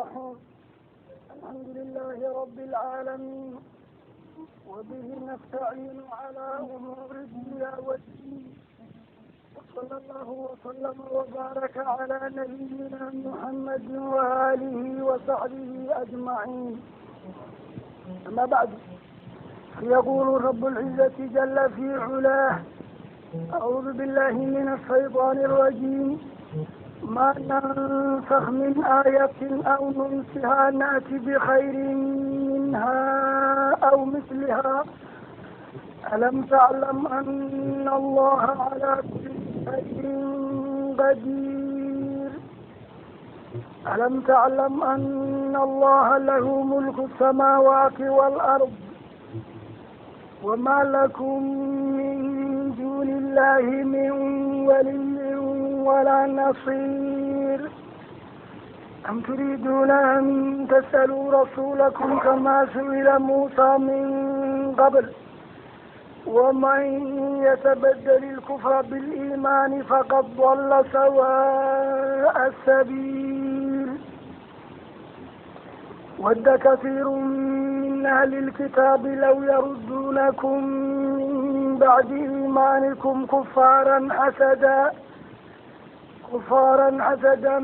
الرحيم. الحمد لله رب العالمين، وبه نستعين على أمور الدنيا والدين، وصلى الله وسلم وبارك على نبينا محمد وآله وصحبه أجمعين. أما بعد، يقول رب العزة جل في علاه: أعوذ بالله من الشيطان الرجيم، ما ننسخ من آية أو ننسها نأتي بخير منها أو مثلها، ألم تعلم أن الله على كل شيء قدير، ألم تعلم أن الله له ملك السماوات والأرض وما لكم من دون الله من ولي ولا نصير، أم تريدون أن تسألوا رسولكم كما سئل موسى من قبل، ومن يتبدل الكفر بالإيمان فقد ضل سواء السبيل. ود كثير من أهل الكتاب لو يردونكم من بعد إيمانكم كفارا حسدا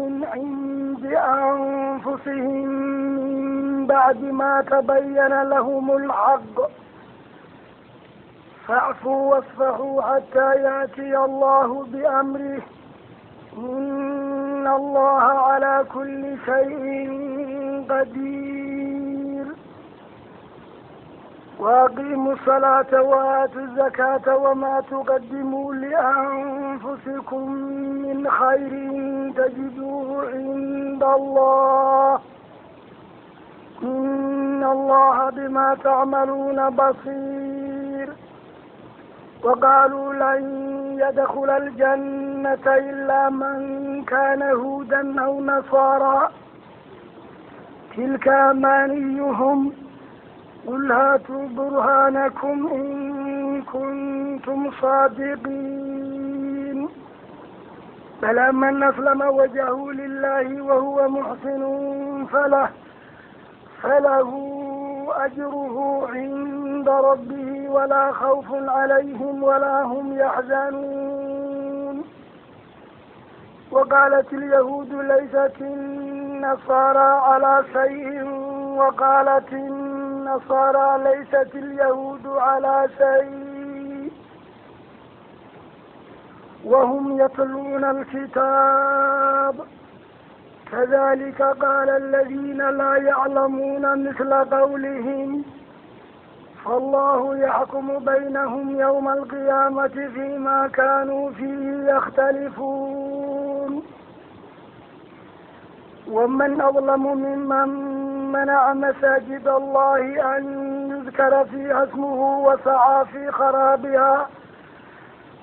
من عند أنفسهم من بعد ما تبين لهم الحق، فاعفوا واصفحوا حتى يأتي الله بأمره، إن الله على كل شيء قدير. وأقيموا الصلاة وآتوا الزكاة وما تقدموا لأنفسكم من خير تجدوه عند الله، إن الله بما تعملون بصير. وقالوا لن يدخل الجنة إلا من كان هودا أو نصارى، تلك أمانيهم، قل هاتوا برهانكم إن كنتم صادقين. بلى من أسلم وجهه لله وهو محسن فله أجره عند ربه ولا خوف عليهم ولا هم يحزنون. وقالت اليهود ليست النصارى على شيء، وقالت النصارى ليست اليهود على شيء، وهم يتلون الكتاب. كذلك قال الذين لا يعلمون مثل قولهم، فالله يحكم بينهم يوم القيامة فيما كانوا فيه يختلفون. ومن أظلم ممن منع مساجد الله أن يذكر فيها اسمه وسعى في خرابها،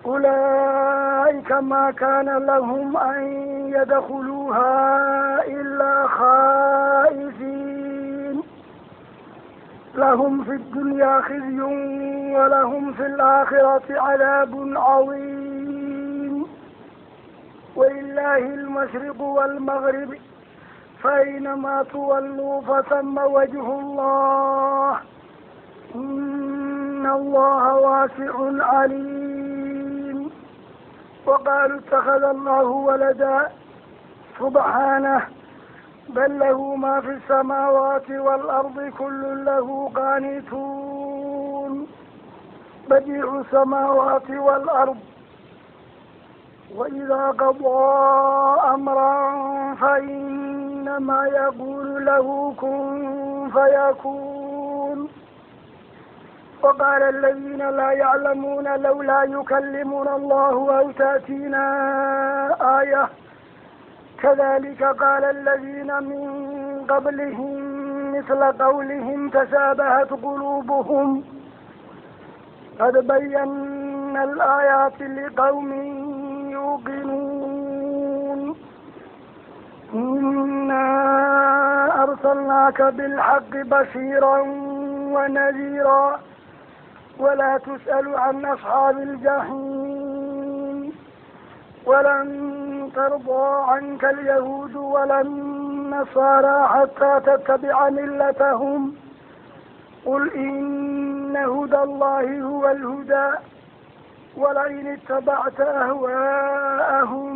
أولئك ما كان لهم أن يدخلوها إلا خائفين، لهم في الدنيا خزي ولهم في الآخرة عذاب عظيم. ولله المشرق والمغرب، فأينما تولوا فثم وجه الله، إن الله واسع عليم. وقالوا اتخذ الله ولدا، سبحانه، بل له ما في السماوات والأرض كل له قانتون. بديع السماوات والأرض، وإذا قضى أمرا فإنما يقول له كن فيكون. وقال الذين لا يعلمون لولا يكلمنا الله أو تأتينا آية، كذلك قال الذين من قبلهم مثل قولهم تشابهت قلوبهم، قد بينا الآيات لقوم يوقنون. إنا أرسلناك بالحق بشيرا ونذيرا، ولا تسأل عن أصحاب الجحيم. ولن ترضى عنك اليهود ولا النصارى النصارى حتى تتبع ملتهم قل إن هدى الله هو الهدى ولئن اتبعت أهواءهم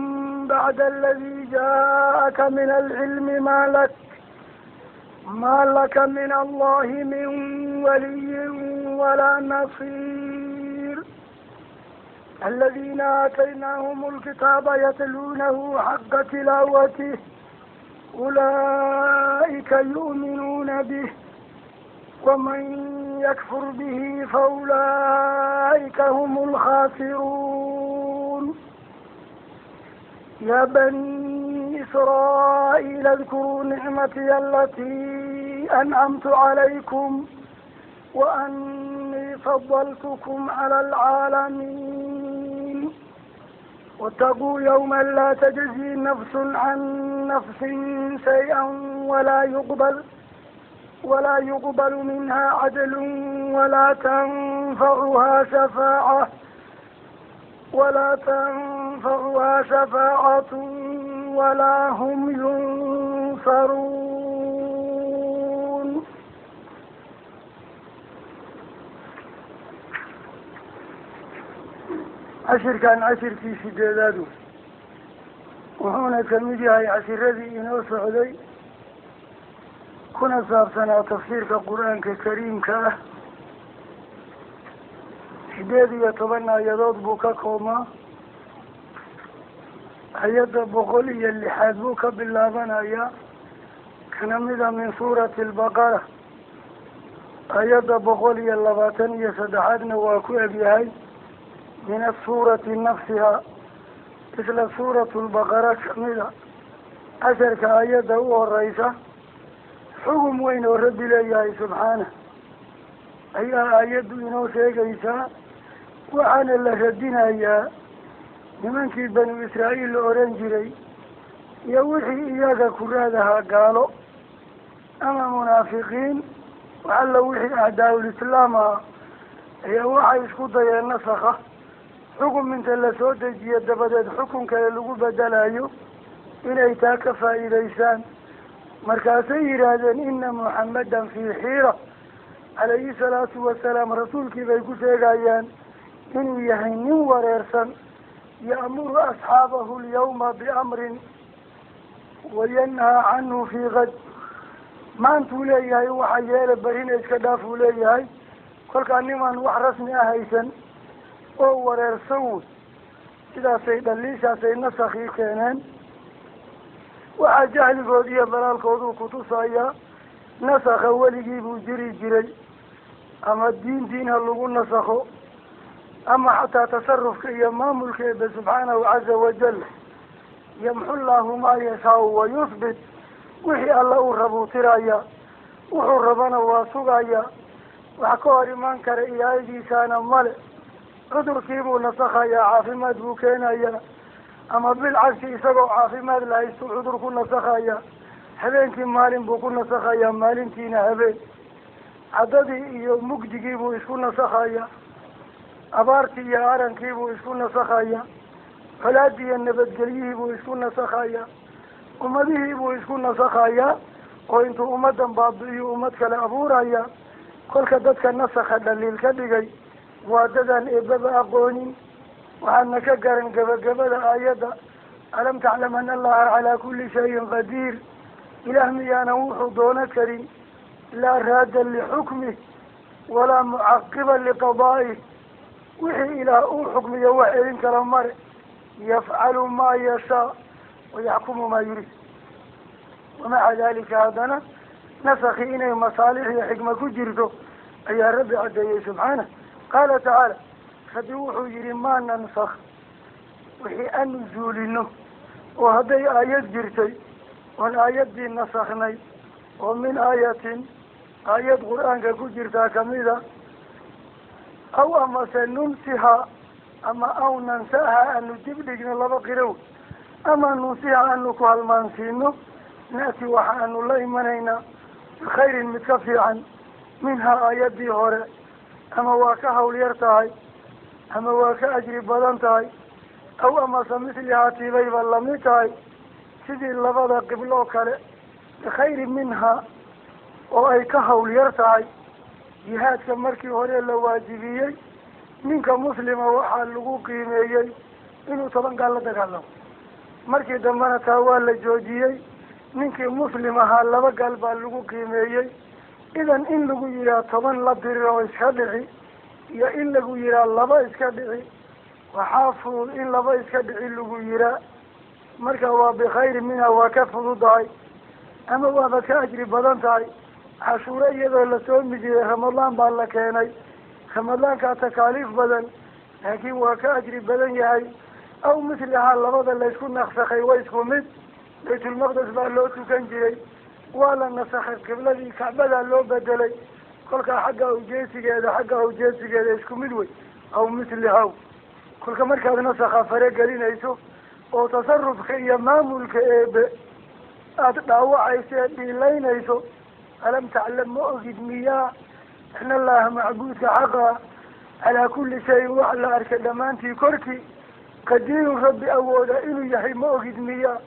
بعد الذي جاءك من العلم ما لك من الله من ولي ولا نصير. الذين آتيناهم الكتاب يتلونه حق تلاوته أولئك يؤمنون به ومن يكفر به فأولئك هم الخاسرون. يا بني إسرائيل اذكروا نعمتي التي أنعمت عليكم وأني فضلتكم على العالمين. واتقوا يوما لا تجزي نفس عن نفس شيئا ولا يقبل منها عدل ولا تنفعها شفاعة ولا هم ينصرون. Cashirkan cashirkii sideedaad wey, wuxuuna kamid yahay cashiradii inoo socday kuna saabsanaa tafsiirka qur-aanka kariimka ah. 18 aayadood buu ka koobmaa. Ayadda 106aad buu ka bilaabanayaa, kana mida min suurati albaqara. Ayadda 123aadna waa ku egyahay min asuurati nafsiha, isla suuratu lbaqara kamida. Casharka ayadda u horeysa xugum weyn oo Rabbi leeyahay subxaanah ayaa aayaddu inoo sheegaysaa. Waxaana la radinayaa nimankii banu Israa'iil la oran jiray iyo wixii iyaga ku raadahaa gaalo ama munaafiqiin, waxalla wixii acdaa'ul islaam ah ayaa waxay isku dayeen nasakha xugum inta lasoo dejiyo dabadeed xukun kale lagu bedelayo inay taa ka faa'iidaysaan. Markaasay yidhaahdeen ina Muxammadan fii xiira calayhi salaatu wasalaam, rasuulkii bay ku sheegayaan inuu yahay nin wareersan, ya'muru asxaabahu alyawma biamrin wayanhaa canhu fii qad. Maantuu leeyahay waxa yeele berrina iska dhaafuu leeyahay. Kolkaa nimaan wax rasmi ah haysan oo wareersan wey. Sidaasay dhaliishaasay nasakhii keeneen. Waxaa jahligood iyo dalaalkooduu kutusayaa nasakha weligii buu jiri jiray, ama diin ha lagu nasakho ama xataa tasarufka iyo maamulka Eebe subxaanahu caza wajal. Yamxu llaahu maa yashaau wayuthbit, wixii alla uu rabuu tiraya, wuxuu rabana waa sugaya, wax ka hor imaan kara ilaahadiisaana male. Cudurkiibuu nasakhayaa, caafimaad buu keenayaa, ama bilcagsi isagoo caafimaad la haystuu cudur ku nasakhaya. Habeenkii maalin buu ku nasakhayaa, maalintiina habeen. Caddadii iyo mugdigii buu isku nasakhaya, abaartii iyo arankii buu isku nasakhaya, colaadii iyo nabadgelyihii buu isku nasakhaya, ummadihii buu isku nasakhayaa, oo intuu ummadan baabi'iyo ummad kale abuuraya. Kolka dadka nasakha dhaliil ka dhigay waa dadaan eebaba aqoonin. Waxaadna ka garan gabagabada aayadda alam taclam ana allaha calaa kulli shayin qadiir. Ilaah miyaanan wuxuu doono karin, laa raada lixukmih walaa mucaqiba liqadaa'ih. Wixii ilaah uu xukmiyo wax celin kala mare. Yafcalu maa yashaa wayaxkumu maa yuriid. Wamaca dalika haddana nasakhi inay masaalix iyo xikma ku jirto ayaa Rabbi caddeeyey subxaanah. Qaala tacaala, Rabbi wuxuu yihi maa nansakh, wixii aanu zuulino oo hadday aayad jirtay oon aayaddii nasakhnay oo min aayatin aayad qur-aanka ku jirtaa kamida, aw amase nunsiha ama aw nansaha aanu dib dhigno laba qirow, ama nunsiha aanu ku halmaansiino, na'ti waxa aanu la imanaynaa bikhayrin mid ka fiican minhaa aayaddii hore, ama waa ka hawl yar tahay ama waa ka ajri badan tahay, aw amase mislihaa tibayba lamid tahay, sidii labada qibloo kale. Bikhayrin minhaa, oo ay ka hawl yar tahay. Jihaadka markii hore la waajibiyey, ninka muslima waxaa lagu qiimeeyey inuu 10 gaal la dagaalamo. Markii dambena taa waa la joojiyey, ninkii muslim ahaa 2 gaal baa lagu qiimeeyey. Idan in lagu yihaa 10 la dirir oo iska dhici, iyo in lagu yihaa 2 iska dhici, waxaa fudud in 2 iska dhici lagu yihaa. Marka waa bikhayrin minha, waa ka fududahay ama waaba ka ajri badan tahay. Cashuuro iyadoo lasoo mijiyey Ramadaan baa la keenay, Ramadaankaa takaaliif badan, laakiin waa ka ajri badan yahay. Aw mislihaa, labada laysku nasakhay way isku mid. Baytulmaqdes baa loo tukan jiray, waa la nasakhay, qibladii Kacbadaa loo bedelay. Kolkaa xagga ujeesigeeda isku mid wey. Aw mislihaw, kolka markaad nasakha faragelinayso oo tasarufka iyo maamulka eebe aada dhaawacayso ee dhiilaynayso, alam taclam, ma ogid miyaa, ana allaha macbuudka xaqa calaa kulli shayin wax la arkay dhammaantii korkii qadiirun rabbi awooda inuu yahay, ma ogid miyaa?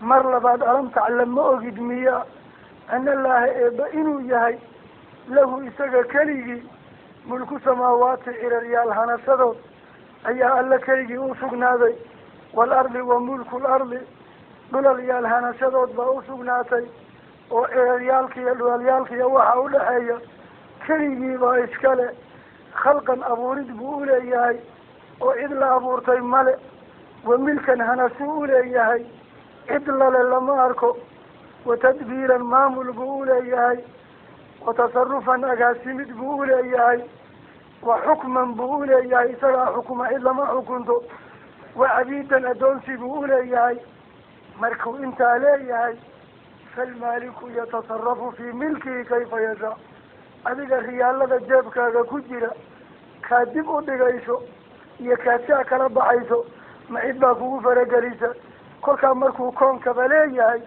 Mar labaad, alam taclam, ma ogid miyaa, ana allaha eeba inuu yahay lahu isaga keligii mulku samaawaati, ciraryaal hanashadood ayaa alla keligii u sugnaaday, waalardi wa mulku lardi, dhulalyaal hanashadood baa u sugnaatay, oo ciraryaalkiiyo dhulalyaalkiiyo waxa udhexeeya keligii baa iskale. Khalqan, abuurid buu uleeyahay oo cid la abuurtay male, wa milkan, hanashuu uleeyahay, cid lale lama arko, wa tadbiiran, maamul buu uleeyahay, wa tasarufan, agaasimid buu uleeyahay, wa xukman buu uleeyahay, isagaa xukuma, cid lama xukunto, wa cabiidan, addoonsi buu uleeyahay. Markuu intaa leeyahay, falmaaliku yatasarafu fii milkihi kayfa yashaa. Adiga riyaalada jeebkaaga ku jira kaad dib u dhigayso iyo kaad saa kala baxayso, ma cid baa kugu faragelisa? Kolkaa markuu koonkaba leeyahay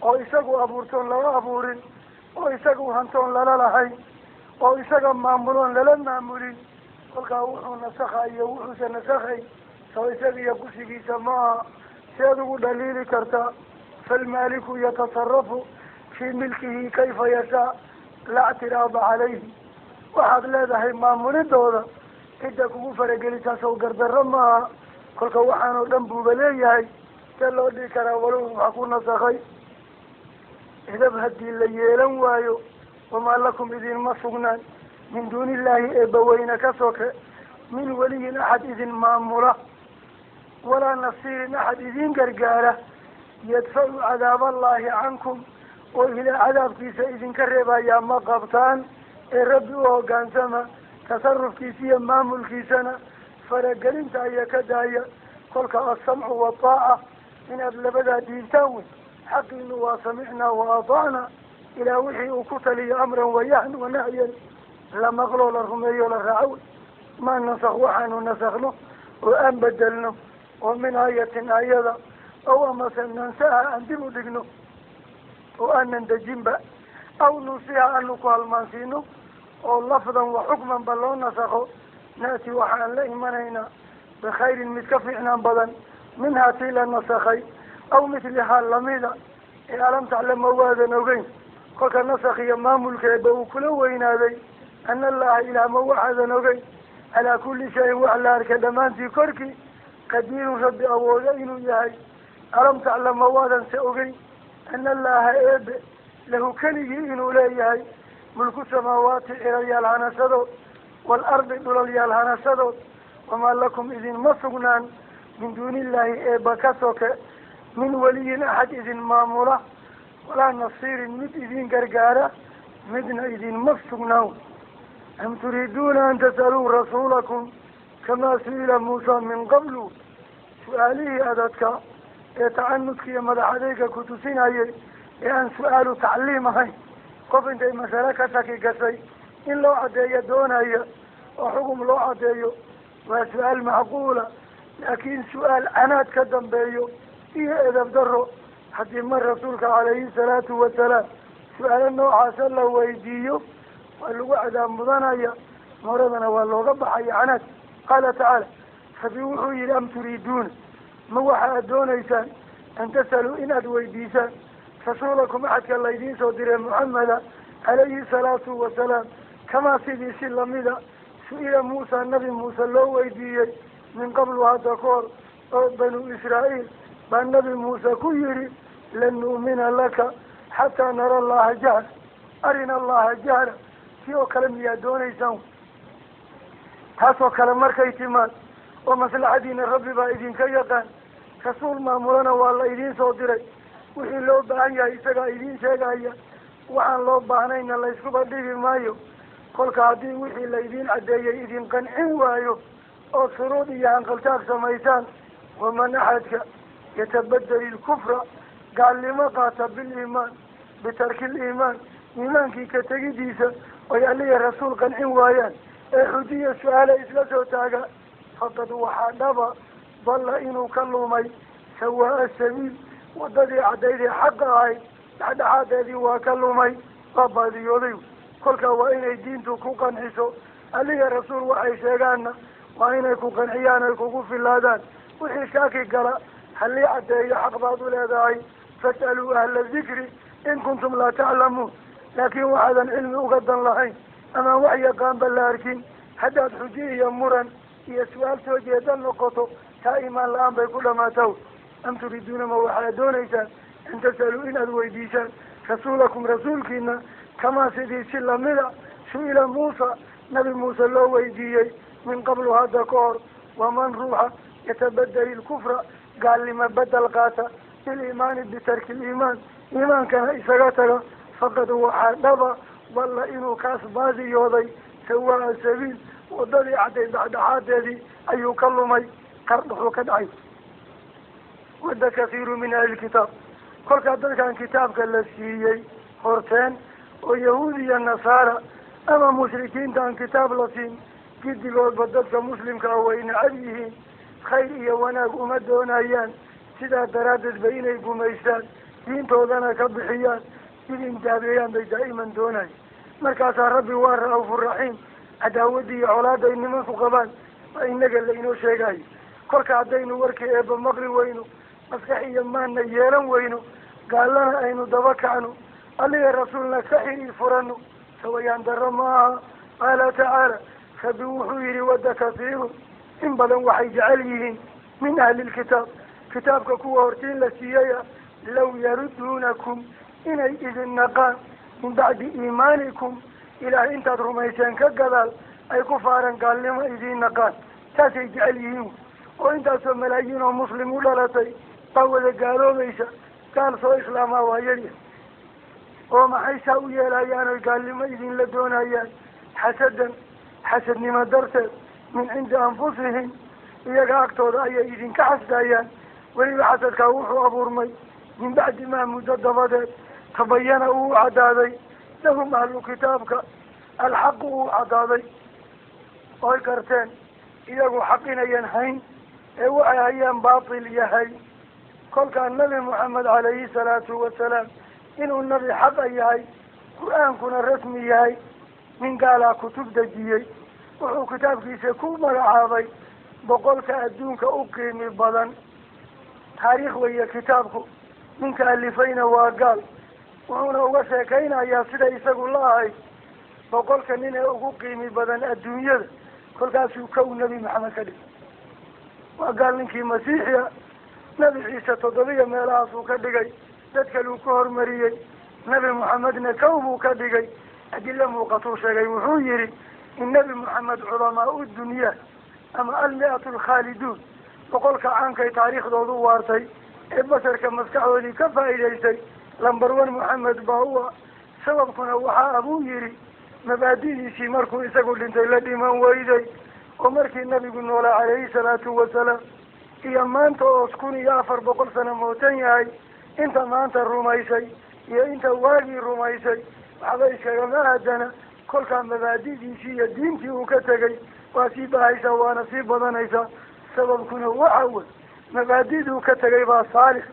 oo isagu abuurtoon lala abuurin, oo isagu hantoon lala lahayn, oo isaga maamuloon lala maamulin, kolkaa wuxuu nasakha iyo wuxuusa nasakhay soo isaga iyo kursigiisa maaha? Seed ugu dhaliili kartaa? Falmaaliku yatasarafu fii milkihi kayfa yashaa, laa ictiraada calayhi. Waxaad leedahay maamulidooda cidda kugu faragelisaa sow gardarro maaha? Kolka waxaanoo dhan buuba leeyahay, see loo dhigi karaa walow wax ku nasakhay? Edab haddii la yeelan waayo, wamaa lakum, idinma sugnaan, min duuni illaahi, eebbaweyne ka soke, min weliyin, axad idin maamula, walaa nasiirin, axad idin gargaara, yadfacu cadaaballaahi cankum, oo ilaa cadaabkiisa idinka reebayaa ma qabtaan. Ee rabbi u hoggaansama, tasarufkiisa iyo maamulkiisana faragelinta ayaa ka daaya. Kolka alsamcu waataaca inaad labadaa dhiibtaan wey. Xaqiinu waa samicnaa wa atacna, ilaa wixii uu ku taliyo amran wayahn wanahyan la maqloo, la rumeeyo, la raaco wey. Maa nasakh, waxaanu nasakno oo aan bedelno oo min aayatin aayada, ow amase nansaha, aan dib u dhigno oo aanan dejinba, aw nunsiha, aanu ku halmaansiino, oo lafdan wa xukman ba loo nasakho, naati, waxaan la imanaynaa, bikhayrin, mid ka fiicnaan badan, minhaa tii la nasakhay, aw mithlihaa lamida. Ee alam taclama, waadan ogeyn, kolka nasakh iyo maamulkeeba uu kula weynaaday, ana allaha ilaah, ma waxaadan ogeyn, calaa kulli shayin wax la arkay dhammaantii korkii qadiirun rabbi awoodo inuu yahay? Alam taclama, waadan se ogeyn, ana allaha eebe lahu keligii inuu leeyahay mulku samaawaati, ciraryaal hanashadood, waalardi, dhulalyaal hanashadood, wamaa lakum, idinma sugnaan, min duuni illaahi, eeba ka soke, min weliyin, axad idin maamula, walaa nasiirin, mid idin gargaara, midna idinma sugnaan. Am turiiduuna an tas'aluu rasuulakum kamaa su'ila Muusa min qablu? Su-aalihii adadka ee tacanudka iyo madax adeyga ku tusinayay ee aan su-aalu tacliim ahayn, qof intay masale ka shaki gashay in loo caddeeyo doonaya oo xugum loo caddeeyo, waa su-aal macquula, laakiin su-aal canaad ka dambeeyo iyo edab daro, haddii mar rasuulka calayhi salaatu wasalaam su-aalo noocaasa la weydiiyo, waa lagu cadaab mudanaya, mooradana waa looga baxaya canaad. Qaala tacaala, rabbi wuxuu yihi: am turiiduuna, ma waxa aad doonaysaan, an tasaluu, inaad weydiisaan, Rasuulakum axadka laydiin soo diray Muxameda calayhi salaatu wasalaam, kamaa sidii si lamida su-ila Muusa, nabi Muuse loo weydiiyey min qablu, hadda ka hor, oo banu Israa'iil baa nabi Muuse ku yidhi: lan nu'mina laka xataa nara allaha jahra, arina allaha jahra. Si oo kale miyaa doonaysaan? Taasoo kale markay timaad oo maslaxadiina Rabbi baa idinka yaqaan, rasuul maamulana waa la idiin soo diray, wixii loo baahan yahay isagaa idiin sheegaya, waxaan loo baahnayna layskuba dhigi maayo. Kolka haddii wixii laydiin caddeeyey idin qancin waayo ood shuruud iyo hanqaltaag samaysaan, waman axadka yatabadel ilkufra, gaalnimo qaata, biliimaan, bitarki liimaan, iimaankii ka tegidiisa, oy alliya rasuul qancin waayaan ee xujiya su-aale isla soo taaga, faqad waxaa dhaba dalla inuu ka lumay sawaa'a sabiil, wadadii caddaydee xaqa ahayd dhexdhexaadeedii waa ka lumay, waa baadiyooday. Kolkaa waa inay diintu ku qanciso, alliya rasuul waxay sheegaanna waa inay ku qanciyaan, ay kugu filaadaan. Wixii shaaki gala halii caddeeyo, xaq baad u leedahay. Fas'aluu ahla dikri in kuntum laa taclamuun. Laakiin waxaadan cilmi uga dan lahayn amaan wax yaqaanba la arkin, haddaad xujo iyo muran iyo su-aal soo jeeda noqoto, taa iimaan la-aan bay ku dhamaataw. Am turiiduuna, ma waxaad doonaysaan, an tas'aluu, inaad weydiisaan, rasuulakum, rasuulkiina, kamaa sidii si lamida su-ila Muusa, nabi Muuse loo weydiiyey min qablu, hadda ka hor? Waman ruuxa yatabadel ilkufra, gaalnimo bedel qaata, biliimaani, bitarki liimaan, iimaankana isaga taga, faqad waxaa dhaba walla inuu kaas baadiyooday sawaa'a sabiil, wadadii cadday dhexdhexaadeedii ayuu ka lumay, qardhaxuu ka dhacay. Wadda kathiiru min ahlilkitaab, kolkaa dadkan kitaabka la siiyey horteen oo yahuud iyo nasaara ama mushrikiintaan kitaab la siin, giddigoodba dadka muslimka ah way nacab yihiin, khayr iyo wanaag uma doonayaan. Sidaa daraaddeed bay inay gumaystaan, diintoodana ka bixiyaan, idin daabeeyaan bay daa'iman doonayan. Markaasaa Rabbi waa ra-ufu raxiim, cadaawaddii iyo colaaday nimanku qabaan waa inaga lainoo sheegayo. Kolka haddaynu warkii eebba maqli weyno, maskax iyo maanna yeelan weyno, gaalana aynu daba kacno, alliga rasuulna ka xiriir furano, sawayaan darro ma aha. Qaala tacaala, Rabbi wuxuu yihi: wadda kathiirun, in badan waxay jecel yihiin, min ahlilkitaab, kitaabka kuwa hortiin la siiyaya, law yaruduunakum, inay idin naqaan, min bacdi iimaanikum, Ilaah intaad rumayseen ka gadaal ay ku faaran gaalnimo idiin naqaan, saasay jecel yihiin. Oo intaasoo malaayiin oo muslim u dhalatay baa wada gaaloobaysa, gaal soo islaamaa waa yarya. Oo maxay saa u yeelayaan oy gaalnimo idinla doonayaan? Xasadan, xasadnimo darteed, min cindi anfusihim, iyaga agtooda ayay idinka xasdayaan. Weliba xasadkaa wuxuu abuurmay min bacdi maa, muddo dabadeed, tabayana uu caddaaday lahum, ahlu kitaabka, alxaqu uu caddaaday, oy garteen iyagu xaq inayan hayn ee waxay hayaan baatil yahay. Kolkaa nabi Moxamed calayhi salaatu wasalaam inuu nabi xaqa yahay, qur-aankuna rasmi yahay, nin gaalaa kutub dejiyey, wuxuu kitaabkiisa ku magacaabay 100-ka adduunka u qiimi badan. Taariikh weeye kitaabku, ninka alifayna waa gaal, wuxuuna uga sheekaynayaa sida isagu la ahayd 100-ka nin ee ugu qiimi badan adduunyada. Kolkaasuu kow nebi Maxamed ka dhigay. Waa gaal ninkii masiixia, nebi Ciise 7 meelahaasuu ka dhigay, dad kaluu ka hormariyey, nebi Moxamedna kow buu ka dhigay. Adilo muuqatuu sheegay, wuxuu yihi in nebi Moxamed culamaa u dunya ama almi'atu alkhaaliduun, 100-ka caankay taariikhdoodu waartay ee basharka maskaxdoodii ka faa'iidaystay, number one Moxamed baa u ah. Sababkuna waxaa abuu yidhi mabaadidiisii markuu isagu dhintay la dhiman weyday, oo markii nabigu noolaa calayhi salaatu wasalaam iyo maanta oo 1400 sano mootan yahay, inta maanta rumaysay iyo inta waagii rumaysay waxba iskagama aadana. Kolkaa mabaadidiisii iyo diintii uu ka tegay waa sii baahaysaa, waana sii badanaysaa. Sababkuna waxa wey mabaadiduu ka tegay baa saalix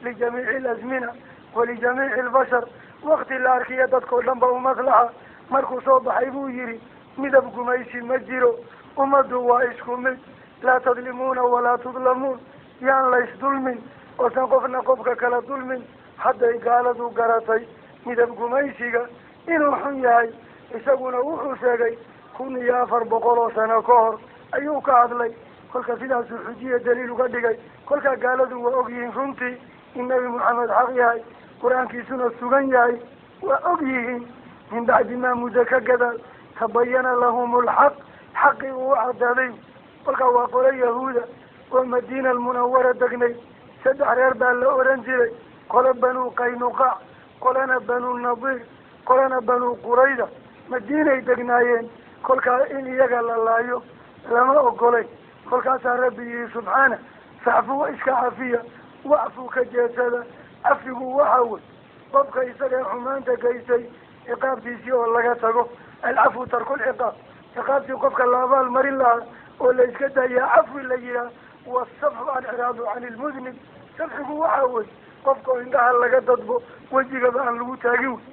lijamiici alazmina walijamiici albashar, wakti la arkiya dadkao dhan ba u maslaxa. Markuu soo baxay buu yihi midab gumaysi ma jiro, ummaddu waa isku mid, laa tadlimuuna walaa tudlamuun, yaan laysdulmin oosan qofna qofka kala dulmin. Hadday gaaladu garatay midab gumaysiga inuu xun yahay, isaguna wuxuu sheegay 1400 oo sano ka hor ayuu ka hadlay. Kolka sidaasuu xujiya daliil uga dhigay. Kolkaa gaaladu waa og yihiin runtii in Nabi Maxamed xaq yahay, qur-aankiisuna sugan yahay, waa og yihiin. Min bacdi maa muddo ka gadaal tabayana lahum alxaq, xaqii uu cadaaday. Kolkaa waa qole yahuuda oo Madiina Almunawara degnay. 3 reer baa la oran jiray, qole Banuu Qaynuqaac, qolena Banuu Nadiir, qolena Banuu Qurayda. Madiinay degnaayeen. Kolkaa in iyaga la laayo lama ogolay. Kolkaasaa Rabbi yihi subxaana, facfuu iska cafiya, wacfuu ka jeedsada. Cafigu waxa wey qofka isaga xumaanta geystay ciqaabtiisii oo laga tago. Alcafwu tarkulciqaab, ciqaabtii qofka la abaal marin lahaa oo la iska daayaa cafwi la yihaah. Wasafxu alciraadu cani ilmudnib, safxigu waxa wey qofka oo indhaha laga dadbo, wejigaba aan lagu taagin wey.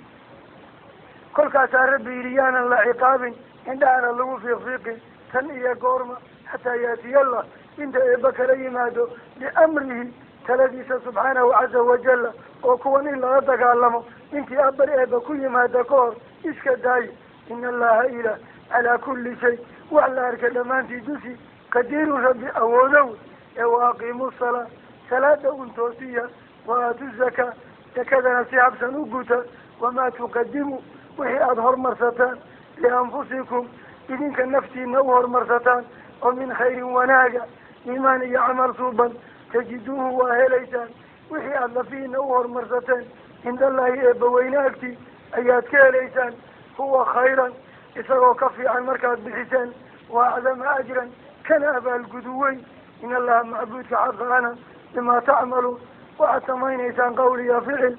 Kolkaasaa Rabbi yidhi yaanan la ciqaabin, indhahana lagu fiiqfiiqin, tan iyo goorma, xataa yaatiyallah, inta eeba kala yimaado biamrihi, taladiisa subxaanahu caza wajalla, oo kuwan in lala dagaalamo intii abar eeba ku yimaada ka hor iska daayo. Ina allaha ilaah calaa kulli shay, wax la arka dhammaantii dusi, qadiirun rabbi awoodow. Ee wa aqiimu salaa, salaada un toosiya, wa aatu zakaa, zakadana si habsan u guta. Wamaa tuqadimu, wixii aada hormarsataan, lianfusikum, idinka naftiina u horumarsataan, oo min khayrin wanaaga, iimaan iyo camal suuban, tajiduuhu waa helaysaan. Wixii aada lafihiina u horumarsateen cindallahi, eebbaweyne agti ayaad ka helaysaan. Huwa khayran, isagoo ka fiican markaad bixiseen, wa acdama ajran, kana abaalgudu weyn. In allaha macbuudka xaqa ana bimaa tacmaluun, waxaad samaynaysaan qowl iyo ficil,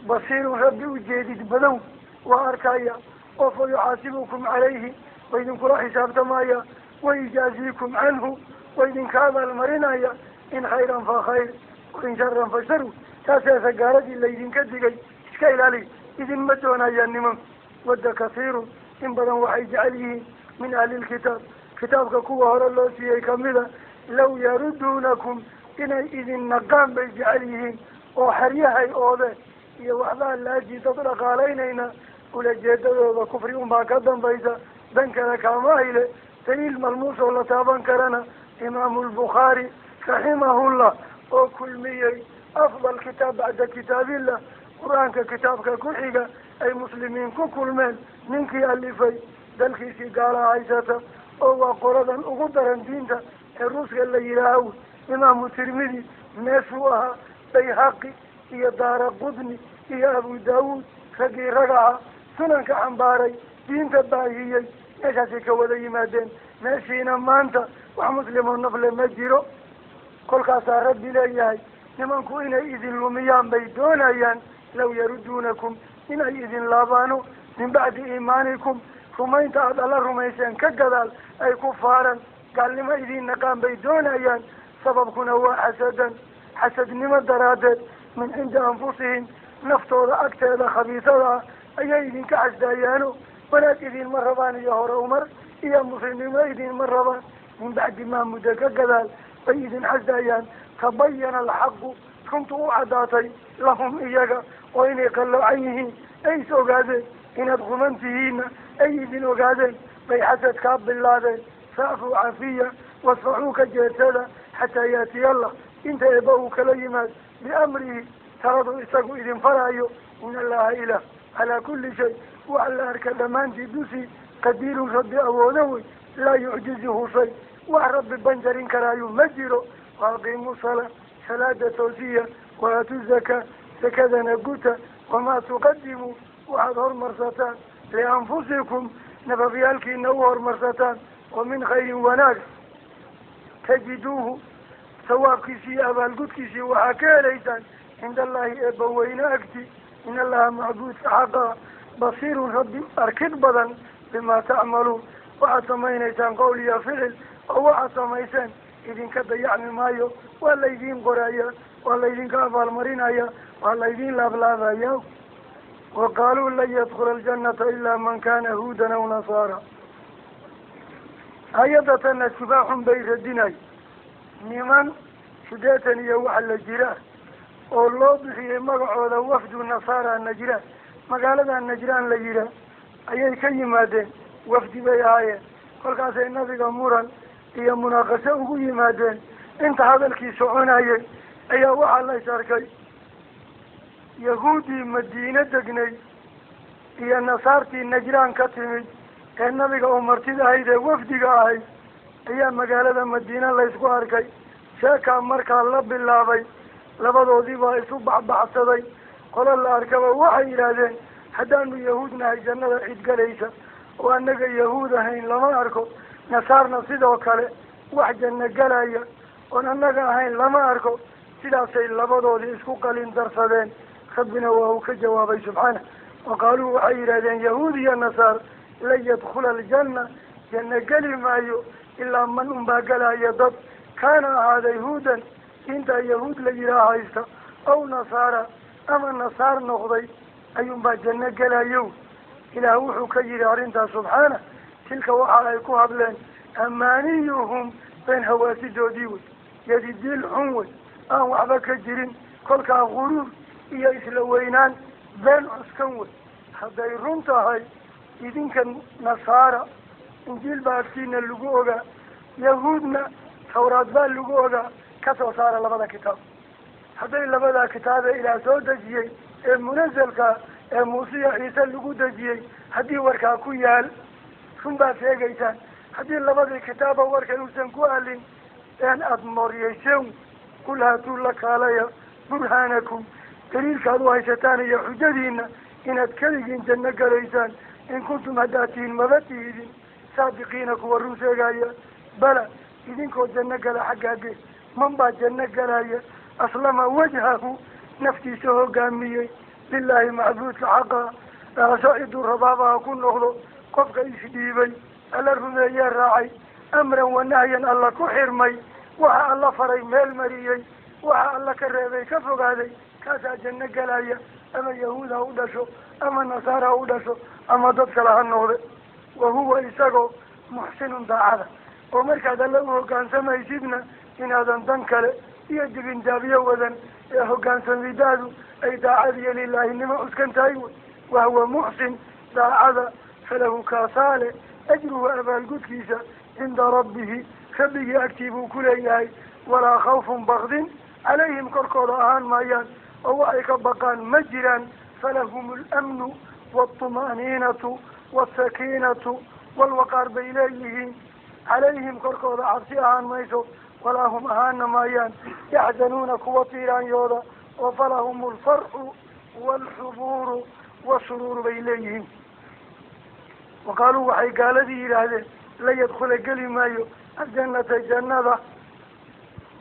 basiirun rabbi ujeedid badow, waa arkaya oo fa yuxaasibukum calayhi, wa idinkula xisaabtamaya, wayujaaziikum canhu, wa idinka abaalmarinaya. In khayran fa khayr, wain sharan fa sharu. Taaseesa gaaladii laydinka digay iska ilaaliy, idinma doonayaan nimanku. Wadda kasiirun, in badan waxay jecel yihiin, min ahlilkitaab, kitaabka kuwa hore loo siiyey kamida, law yaruduunakum, inay idin naqaan bay jecel yihiin, oo xeryahay oodeen iyo waxbaa laaji dad dhaqaalaynayna. Ulajeedadooda kufri unbaa ka dambaysa, dan kale kaama hayle. Daliil malmuus oo la taaban karana, Imaamu Albukhaari raximahullah oo kulmiyey afdal kitaab bacda kitaabillah, qur-aanka kitaabka ku xiga ay muslimiin ku kulmeen, ninkii alifay dalkiisii gaalaha haysata, oo waa qoladan ugu daran diinta ee Ruuska la yidhaahaw. Imaamu Tirmidi meeshuu ahaa, Bayhaqi iyo Daara Qudni iyo Abu Daawuud, raggii ragaca sunanka xambaaray, diinta baahiyey, meeshaasay ka wada yimaadeen. Meeshiina maanta wax muslimoo nafle ma jiro. Kolkaasaa Rabbi leeyahay nimanku inay idin lumiyaan bay doonayaan. Law yaruduunakum, inay idin laabaano, min bacdi iimaanikum, rumaynta aada alla rumayseen ka gadaal ay ku faaran, gaalnimo idin naqaan bay doonayaan. Sababkuna waa xasadan, xasadnimo daraaddeed, min cindi anfusihim, naftooda agteeda khabiisada ah ayay idinka xasdaayaano. Wanaag idinma rabaan iyo hore umar iyo muslimnimo idinma rabaan. Min bacdi maa muddo ka gadaal bay idin xasdaayaan, tabayana alxaqu, runtu u caddaatay, lahum iyaga, oo inay qalloocan yihiin ay is ogaadeen, inaad quman tihiinna ay idin ogaadeen, bay xasad kaa bilaabeen. Facfuu cafiya, wasfaxuu ka jeedsada, xataa yaatiya allah, inta eeba uu kala yimaad, biamrihi, taladu isagu idin faraayo. In allaha ilaah calaa kulli shay, wax la arka dhammaantii dusi, qadiirun rabbi awoodo wey, laa yucjizuhu shay, wax rabbi banjarin karaayu ma jiro. Waaqiimu salaa, salaada toosiya, waatu zakaa, zakadana guta. Wamaa tuqadimuu, waxaad hormarsataan, lianfusikum, nafafyaalkiina u hormarsataan, oo min khayrin wanaag, tajiduuhu, sawaabkiisii iyo abaalgudkiisii waxaa ka helaysaan cinda allahi, eebbaweyne agti. In allaha macbuudka xaqa basiirun rabbi arkid badan, bimaa tacmaluun, waxaad samaynaysaan qowl iyo ficil, oo waxaad samayseen idinka dayacmi maayo, waa laydiin qoraya, waa laydinka abaalmarinaya, waa laydiin laablaabaya. Wa qaaluu lan yadkula aljanata ilaa man kana huudan aw nasaara. Hay-adda tanna shubaaxun bay radinay niman 80 iyo waxa la jira. oo loo bixiyey magacooda wafdu nasaara Najraan, magaalada Najraan la yihaah ayay ka yimaadeen. Wafdi bay ahaayeen. Kolkaasay nabiga muran iyo munaaqasho ugu yimaadeen. Inta hadalkii soconayay ayaa waxaa la is arkay yahuuddii Madiine degnay iyo nasaartii Najraan ka timid ee nabiga oo martida ahayd ee wafdiga ahayd ayaa magaalada Madiine laysku arkay. Sheekaa markaa la bilaabay, labadoodii baa isu baxbaxsaday. Qolo la arkaba waxay yidhaahdeen, haddaanu yahuud nahay jannada cid galaysa oo annaga yahuud ahayn lama arko, nasaarna sidoo kale wax janno galaya oon annaga ahayn lama arko. Sidaasay labadoodii isku qalin darsadeen. Rabbina waa uu ka jawaabay subxaanah. Wa qaaluu waxay yidhahdeen yahuud iyo nasaar, lan yadkhula aljanna, janno geli maayo ilaa man unbaa galaya dad kaana ahaaday huudan, diintaa yahuud la yihaah haysta, aw nasaara ama nasaar noqday ayuunbaa janno gelayo. Ilaah wuxuu ka yidhi arrintaas subxaana, tilka waxa ay ku hadleen amaaniyuhum, been hawaasidoodii wey, yadidiil xun wey, aan waxba ka jirin. Kolkaa guruur iyo isla weynaan been cuskan wey. Hadday run tahay idinka nasaara injiil baa agtiina lagu ogaa, yahuudna tawraad baa lagu ogaa, kasoo saara labada kitaab. Hadday labadaa kitaabee Ilaah soo dejiyey ee munazelka ee Muuse iyo Ciise lagu dejiyey haddii warkaa ku yaal, run baad sheegaysaan. Haddii labadii kitaaba warkay uusan ku alin, been aada mooryeyseen. Qul haatuu la kaalaya burhaanakum, daliilkaad u haysataan iyo xujadiina inaad keligiin janno galaysaan, in kuntum haddaad tihiin maba tihidin saadiqiina kuwa run sheegaya. Bala idinkoo janno gala xaggaage, man baa janno galaya aslama wajhahu, naftiisa hogaamiyey lilaahi macbuudka xaqa, dhaqasho ciduu rabaabaha ku noqdo. Qofka isdhiibay, alla rumeeyee raacay, amran wanahyan alla ku xirmay, waxa alla faray meel mariyey, waxa alla ka reebay ka fogaaday, kaasaa janno galaya. Ama yahuud ha u dhasho ama nasaar ha u dhasho ama dad kale ha noqde. Wa huwa isagoo muxsinun daacada, oo markaad alla u hogaansamaysidna inaadan dan kale iyo dibindaabyo wadan ee hogaansamidaadu ay daacad iyo lilaahinimo cuskan tahay wey. Wahuwa muxsin daacada, falahu kaasaale ajruhu abaalgudkiisa cinda rabbihi, rabbigii agtii buu ku leeyahay. Walaa khawfun bakdin calayhim korkooda ahaan maayaan, oo waxay ka baqaan ma jiraan. Falahum alamnu waaltuma'niinatu waalsakiinatu walwaqaar bay leeyihiin. Calayhim korkooda cabsi ahaan mayso, walaa hum ahaana maayaan yaxzanuuna kuwa tiiraanyooda, oo falahum alfarxu waalxubuuru wasuruuru bay leeyihiin. Wa qaaluu waxay gaaladii yidhaahdeen, la yadkhula geli maayo aljannata jannada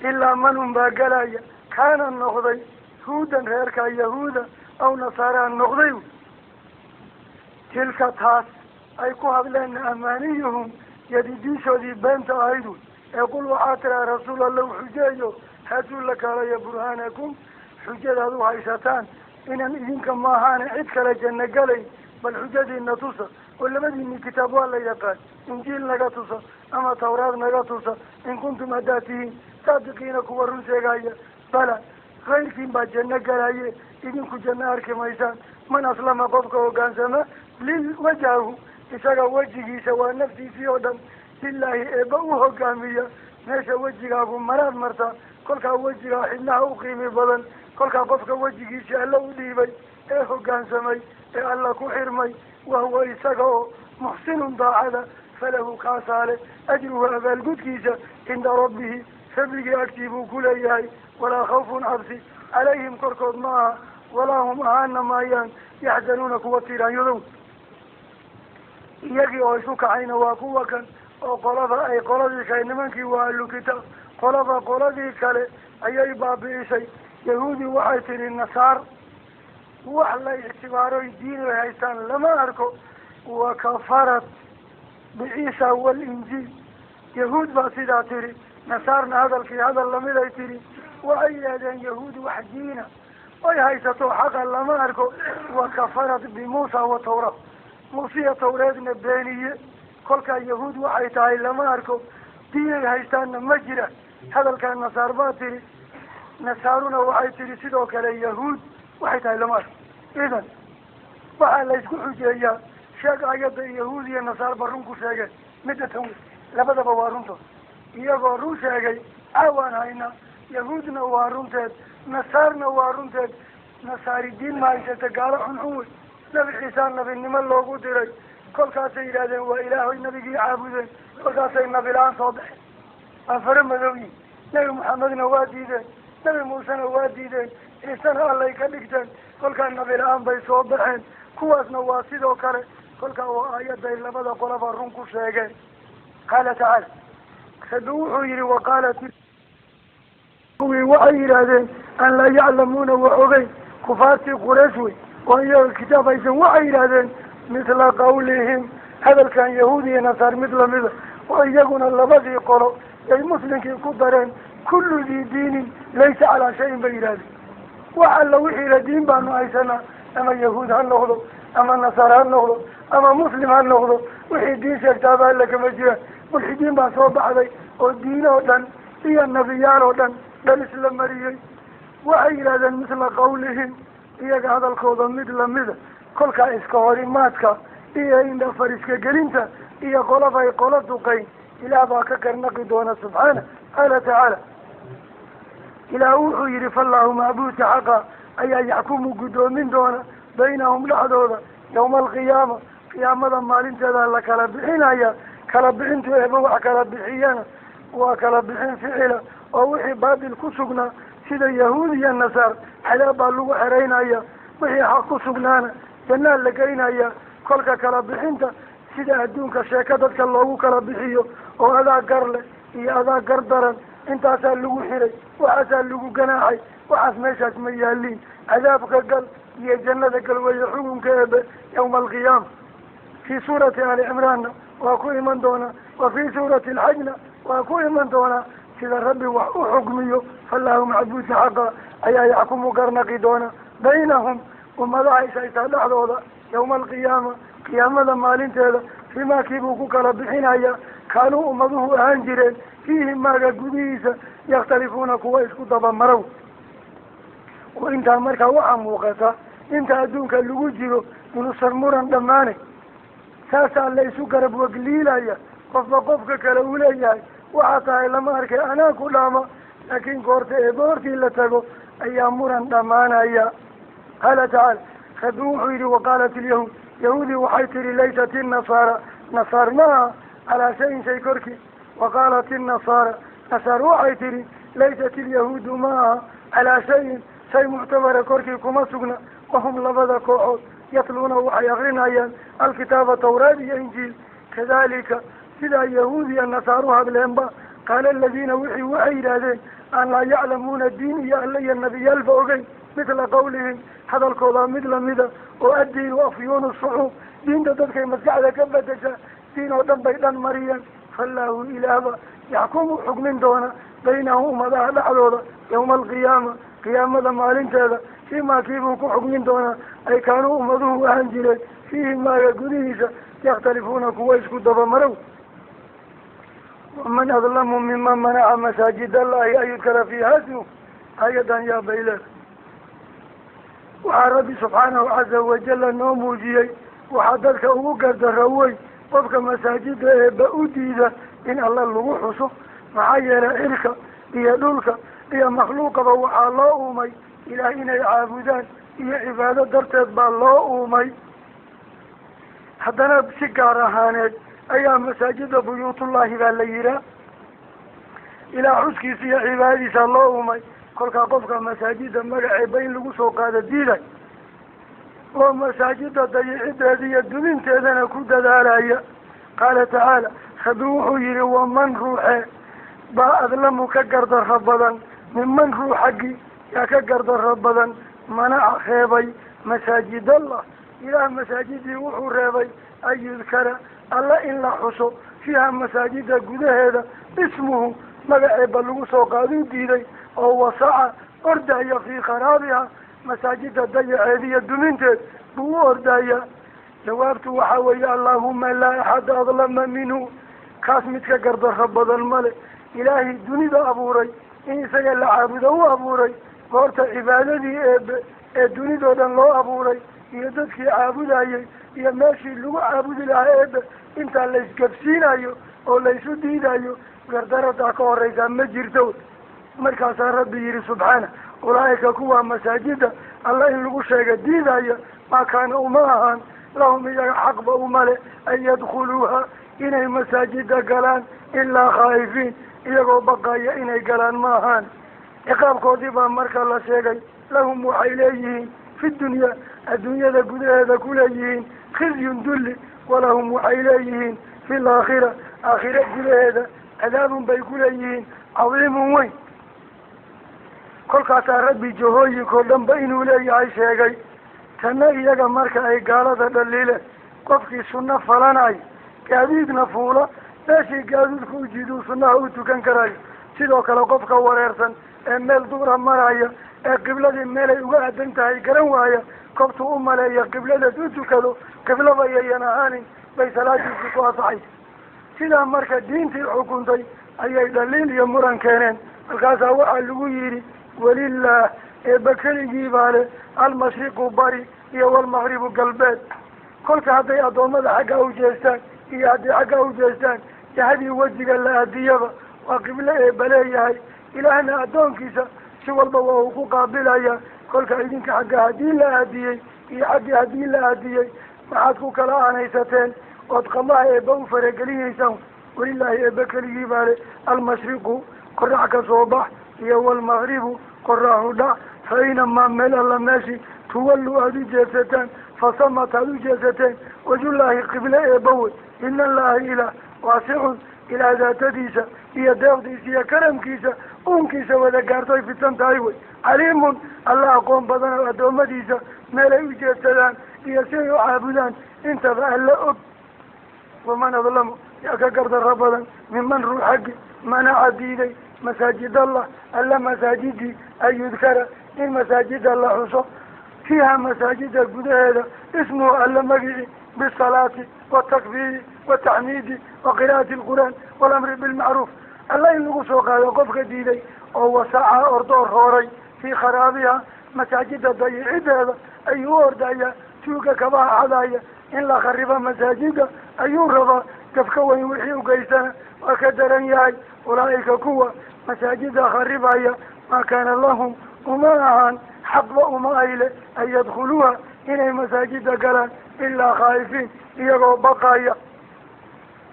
ilaa man unbaa galaya kaana noqday huudan reerkaa yahuuda aw nasaaraa noqday. Tilka taas ay ku hadleenna amaaniyuhum, yadidiishoodii beenta ahayd wey. Ee qul waxaa tiraa rasuul allow xujeeyo, haatuu la kaalaya burhaanakum, xujadaad u haysataan inaan idinka maahaane cid kale janno galay, bal xujadiina tusa. Oo labadiini kitaab waa la yaqaan, injiil naga tusa ama tawraad naga tusa, in kuntum haddaad tihiin saadiqiina kuwa run sheegaya. Bala kayrkiin baa janno galaye, idinku janno arki maysaan. Man aslama qofka hogaansama lil wajhahu, isaga wejigiisa waa naftiisii oo dhan, lilaahi eebba u hogaamiya. Meesha wejigaagu maraad martaa, kolkaa wejigaa xibnaha u qiimi badan. Kolkaa qofka wejigiisii alla u dhiibay ee hogaansamay ee alla ku xirmay, wahuwa isaga oo muxsinun daacada, falahu kaasaale ajruhu abaalgudkiisa cinda rabbihi, rabbigii agtii buu ku leeyahay. Walaa khawfun cabsi calayhim korkood ma aha, walaa hum ahaana maayaan yaxzanuuna kuwa tiiraanyadow. Iyagii oo isu kacayna waa kuwa kan oo qolaba ay qoladii kale, nimankii waa ahlu kitaab, qolaba qoladii kale ayay baabi'isay. Yahuudi waxay tidhi nasaar wax la ictibaaroy diin ay haystaan lama arko. Wa kafarat biciisa walinjiil, yahuud baa sidaa tidhi, nasaarna hadalkii hadal lamid ay tidhi. Waxay yidhahdeen yahuud wax diina ay haysato xaqa lama arko. Wa kafarat bimuusa wa tawraat, muusiya tawreedna beeniye. Kolkaa yahuud waxay tahay lama arko, diinay haystaanna ma jira. Hadalkaa nasaar baa tidhi. Nasaaruna waxay tihi sidoo kale yahuud waxay tahay lama arko. Idan waxaa la isku xujeeyaa sheeg ayadda yahuud iyo nasaarba run ku sheegeen, midda tan wey, labadaba waa runtood. Iyagoo run sheegay caawaan haynaa, yahuudna waa runteed, nasaarna waa runteed. Nasaari diin ma haysata, gaalo xunxun wey. Nabi Ciisa nabinimo loogu diray, kolkaasay yidhahdeen waa ilaahoy nabigii caabudeen, kolkaasay nabi la-aan soo baxeen, waa fara madowyiin. Nebi Maxamedna waa diideen, Nebi Muusena waa diideen, Ciisena allay ka dhigteen, kolkaa nabi la-aan bay soo baxeen. Kuwaasna waa sidoo kale. Kolkaa waa aayadday labada qolaba run ku sheegeen. Qaala tacaala, Rabbi wuxuu yihi waqaalat kuwii waxay yidhaahdeen an laa yaclamuuna wa ogeyn, kufaartii Quraysh wey oo iyaga kitaab haysan, waxay yidhaahdeen mithla qawlihim, hadalkan yahuud iyo nasaar mid lamida, oo iyaguna labadii qolo ay muslimkii ku dareen. Kullu dii diinin laysa calaa shayin bay yidhahdeen. Wax alla wixiila diin baanu haysanaa, ama yahuud ha noqdo, ama nasaar ha noqdo, ama muslim ha noqdo, wixii diin sheegtaaba alla kama jiraan. Mulxidiin baa soo baxday oo diin oo dhan iyo nebiyaal oo dhan dhan isla mariyey. Waxay yidhahdeen mithla qawlihim, iyaga hadalkooda mid lamida. Kolkaa iska horimaadka iyo indha fariska gelinta iyo qolabay qolo duqayn, Ilaah baa ka karnaqi doona subxaana. Qaala tacaala, Ilaah wuxuu yihi fallaahu macbuudka xaqa ayaa yaxkumu guddoomin doona baynahum dhexdooda yawma alqiyaama, qiyaamada maalinteeda la kala bixinaya. Kala bixintu eeba wax kala bixiyana waa kala bixin ficila, oo wixii baatil ku sugnaa sida yahuud iyo nasaar xadaab baa lagu xeraynaya, wixii xaq ku sugnaana jannaa la geynaya. Kolka kala bixinta sida adduunka sheeko dadka loogu kala bixiyo oo adaa gar leh iyo adaa gar daran, intaasaa lagu xiray, waxaasaa lagu ganaaxay, waxaas meeshaas ma yaaliin. Cadaabka gal iyo jannada gal weeye xukunka eebe yawma alqiyaama. Fii suurati Ali Cimraanna waa ku iman doonaa, wa fii suurati alxajna waa ku iman doonaa sida Rabbi wax u xukmiyo. Fallaahu macbuudka xaqa ayaa yaxkumu garnaqi doona baynahum, ummadaha ishaysaa dhexdooda, yawma alqiyaama, qiyaamada maalinteeda, fimaa kiibuu ku kala bixinaya kaanuu ummaduhu ahaan jireen fiihi maaga gudihiisa yakhtalifuuna kuwa isku dabamarow. Oo intaa markaa waxaa muuqata inta adduunka lagu jiro inuusan muran dhammaanay, saasaa la isu garab wagliilaya, qofba qofka kale uu leeyahay waxaa tahay lama arkay anaa ku dhaama, laakiin goorta ee goortii la tago ayaa muran dhammaanaya. Qaala tacaala, Rabbi wuxuu yihi waqaalat ilyahuud, yahuudi waxay tihi laysat innasaara, nasaar maaha calaa shayin shay korkii. Waqaalat innasaara, nasaar waxay tihi laysat ilyahuudu maaha calaa shayin shay muctabara korkii kuma sugna. Wahum labada kooxood yatluuna waxay akrinayaan alkitaaba tawraad iyo injiil. Kadalika sidaa yahuud iyo nasaar u hadleenba qaala aladiina wixii waxay yidhaahdeen aan laa yaclamuuna diin iyo alle iyo nebiyaalba ogeyn, mithla qawlihim, hadalkoodaa mid lamida, oo addiinu afyuunu shucuub, diinta dadkay maskaxda ka bedeshaa, diin oo dhan bay dhan mariyeen. Fallaahu ilaahba yaxkumu xukmin doona baynahum ummadaha dhexdooda yawma alqiyaama, qiyaamada maalinteeda, fiimaa kiibuu ku xukmin doonaa ay kaanuu ummaduhu ahaan jireen fiihi maaga gudihiisa yakhtalifuuna kuwa isku dabamarow. Waman adlamu miman manaca masaajid allahi an yudkara fiiha smuh. Aayadan yaa bay leedahay. Waxaa Rabbi subxaanahu caza wajalla noo muujiyey waxaa dadka ugu gardaro wey qofka masaajida eeba u diida in alla lagu xuso. Maxaa yeelay cirka iyo dhulka iyo makhluuqaba waxaa loo uumay ilaah inay caabudaan iyo cibaado darteed baa loo uumay. Haddana si gaar ahaaneed ayaa masaajida buyuutullaahi baa la yihaa, ilaah xuskiisa iyo cibaadadiisa loo uumay. Kolkaa qofka masaajida magaceeba in lagu soo qaado diiday oo masaajida dayicideeda iyo duminteedana ku dadaalaya. Qaala tacaala, Rabbi wuxuu yihi waman ruuxe baa adlamu ka gardarro badan minman ruux xaggii yaa ka gardarro badan manaca reebay masaajidallah, ilaah masaajidii wuxuu reebay an yudkara alla in la xuso fiiha masaajida gudaheeda ismuhu magaceeba lagu soo qaaduu diiday, oo wasaca ordaya fii kharaabiha, masaajida dayaceed iyo duminteed buu u ordaya. Jawaabtu waxaa weeye allaahuma laa axada adlama minhu, kaas mid ka gardarro badan male. Ilaahay dunida abuuray In isaga la caabudo u abuuray, goorta cibaadadii eebe ee dunidoo dhan loo abuuray iyo dadkii caabudayay iyo meeshii lagu caabudi lahaa eebe intaa la isgabsiinayo oo laysu diidayo, gardaradaa ka horeysaa ma jirto. Markaasaa Rabbi yihi subxaana: ulaa'ika kuwa masaajida Alla in lagu sheega diidaya, maa kaana uma ahaan lahum iyaga xaqba umale an yadkhuluuha inay masaajida galaan ilaa khaa'ifiin, iyagoo baqaya inay galaan ma ahaan. Ciqaabkoodii baa marka la sheegay. Lahum waxay leeyihiin fi dunya, adduunyada gudaheeda ku leeyihiin, khizyun dulli. Walahum waxay leeyihiin fi laakhira, aakhira gudaheeda, cadaabun bay ku leeyihiin cadiimun weyn. Kolkaasaa Rabbi jahooyinkao dhan ba inuu leeyahay sheegay. Tanna iyaga marka ay gaalada dhaliileen, qofkii sunno falanayo gaadiidna fuula, meeshii gaadiidku u jiiduu sunnaha u tukan karayo. Sidoo kale qofka wareersan ee meel duura maraya ee qibladii meelay uga aadan tahay garan waaya, kobtuu u maleeya qibladeed u tukado, qiblaba yayan ahaanin bay salaadiisii ku asaxaysa. Sidaa marka diintii xukuntay ayay dhaliil iyo muran keeneen. Markaasaa waxaa lagu yidhi: walilah, eeba keligii baa le almashriqu bari iyo walmaqribu galbeed. Kolka hadday addoommada xagga u jeestaan iyo hadday xagga u jeestaan, jahadii wejiga la aadiyaba waa qiblo eeba leeyahay. Ilaahna addoonkiisa si walba waa uu ku qaabilaya. Kolka idinka xagga haddii la aadiyey iyo xaggii haddii la aadiyey, maxaad ku kala aanaysateen ood qadaha eeba u faragelinaysaan? Walilaahi, eeba keligii baa le almashriqu qorax ka soo bax iyo walmaqribu qoraxu dhac. Fa aynamaa, meel alla meeshii, tuwallu aada u jeedsataan, fasamata aada u jeedsateen, wajullaahi qible eebawey. Ina allaha ilaah waasicun, ilaah daatadiisa iyo deeqdiisa iyo karamkiisa uunkiisa wada gaartoy fidsan tahay wey. Caliimun, Alla aqoon badan oo addoommadiisa meelay u jeedsadaan iyo siay u caabudaan intaba Alla og. Waman adlamu, yaa ka gardarro badan, miman ruux xaggi manaca diiday masaajid Allah, Alla masaajidii, an yudkara in masaajida la xuso, fiiha masaajida gudaheeda, ismuhu Alla magici, bisalaati watakbiiri wataxmiidi wa qiraa'ati alqur'aan walamri bilmacruuf, Alla in lagu soo qaado qofka diiday oo wasaca ordoor rooray fii kharaabiha, masaajida dayicideeda ayuu u ordaya, tuuga kabaha xadaya in la kharibo masaajida ayuu rabaa. Gafka weyn wixii ugeystana waa ka daran yahay. Ulaa'ika kuwa masaajida kharibaya, maa kaana lahum uma ahaan, xaqba uma ayle, an yadkhuluuha inay masaajida galaan ilaa khaa'ifiin, iyagoo baqaya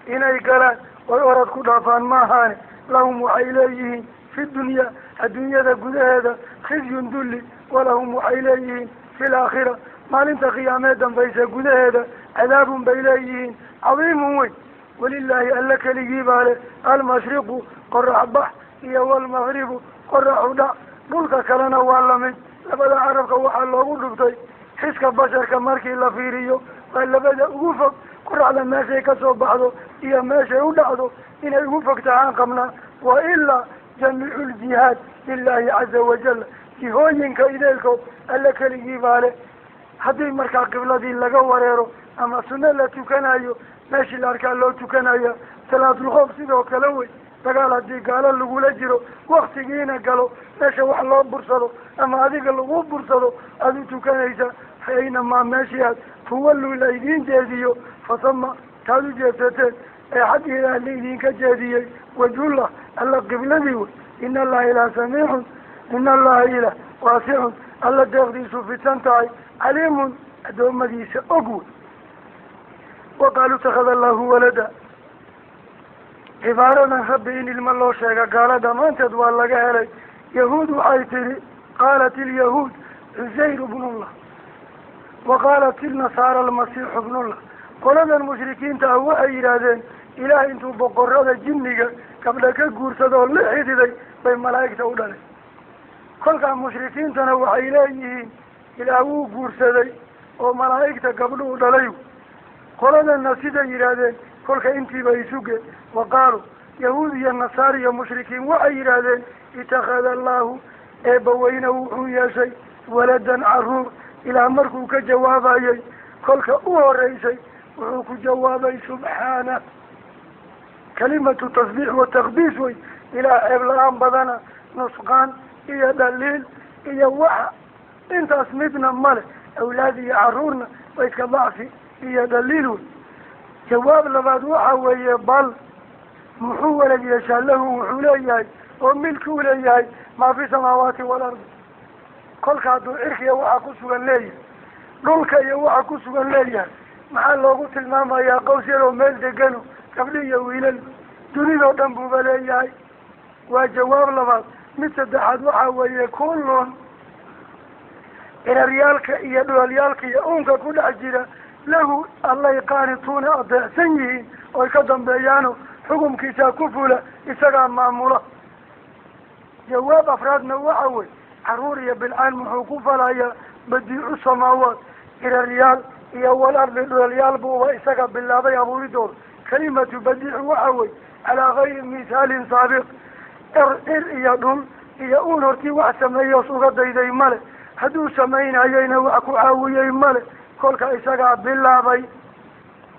inay galaan oy orad ku dhaafaan ma ahaane. Lahum waxay leeyihiin fi dunya, adduunyada gudaheeda, khizyun dulli. Walahum waxay leeyihiin fi laakhira, maalinta qiyaamee dambaysa gudaheeda, cadaabun bay leeyihiin cadiimun weyn. Walilaahi, Alla keligii baa leh almashriqu qorax bax iyo walmaqribu qoraxu dhac. Dhulka kalena waa lamid. Labada carabka waxaa loogu dhuftay xiska basharka markii la fiiriyo waa labada ugu fog. Qoraxda meeshay kasoo baxdo iyo meeshay u dhacdo inay ugu fog tahaan qabnaa. Wa ilaa jamiicu ljihaad lilahi caza wajal, jihooyinka ideelkood Alla keligii baa leh. Haddii markaa qibladii laga wareero ama sunno la tukanayo, meeshii la arkaa loo tukanaya. Salaatulkhoof sidoo kale wey. Dagaal haddii gaalo lagula jiro, waktigiina galo, meesha wax loo bursado ama adiga lagu bursado aada u tukanaysa. Fa aynamaa meeshii aad tuwallu la idiin jeediyo, fasama taad u jeedsateen ee xag Ilaah la idinka jeediyey, wajhullah, Alla qibladii wey. Ina Allaha ilaah samiicun, ina Allaha ilah waasicun, Alla deeqdiisu fidsan tahay, caliimun, addoommadiisa og wey. Wa qaaluu itakada Allahu walada. Cibaaradan Rabbi in ilmo loo sheega gaalo dhammaanteed waa laga helay. Yahuud waxay tidhi: qaalat ilyahuud Cusayr bnullah, wa qaalat ilnasaara almasiixu bnullah. Qoladan mushrikiinta ah waxay yidhaahdeen Ilaah intuu boqorada jinniga gabdha ka guursadoo la xididay bay malaa'igta u dhalay. Kolkaa mushrikiintana waxay leeyihiin Ilaah wuu guursaday oo malaa'igta gabdhuhu dhalay. Qoladanna siday yidhaahdeen. Kolka intiiba isuge. Wa qaaluu, yahuud iyo nasaar iyo mushrikiin waxay yidhaahdeen: itakhada Allahu, eebbaweyne wuxuu yeeshay, waladan caruur. Ilaah markuu ka jawaabayay kolka u horeysay wuxuu ku jawaabay subxaana, kalimatu tasbiix wa taqdiis wey. Ilaah ceeb la-aan badana. Nusqaan iyo dhaliil iyo waxa intaas midna male. Awlaad iyo caruurna waa iska dacfi iyo dhaliil wey. Jawaab labaad waxa weeye, bal muxuu walad yeeshaa? Lahu wuxuu leeyahay oo milki u leeyahay maa fi samaawaati waalardi. Kolka hadduu cirkiya waxa ku sugan leeyahay, dhulka iyo waxa ku sugan leeyahay, maxaa loogu tilmaamayaa qaws yaroo meel degano, gabdhi iyo wiilal dunidoo dhan buuba leeyahay? Waa jawaab labaad. Mid saddexaad waxa weeye, kullun ciraryaalka iyo dhulalyaalka iyo uunka ku dhex jira lahu allay qaanituuna, adeecsan yihiin oy ka dambeeyaano xukumkiisaa ku fula, isagaa maamula. Jawaab afraadna waxa wey, caruur iyo bilcaan muxuu ku falayaa? Badiicu samaawaat, ciraryaal iyo wal ardi, dhulalyaal buuba isaga bilaabay abuuridooda. Kalimatu badiicu waxa wey calaa gayri mithaalin saabiq. Cir iyo dhul iyo uun hortii wax sameeyoos uga dayday male, hadduu samaynayeyna wax ku caawiyey male. Kolka isagaa bilaabay.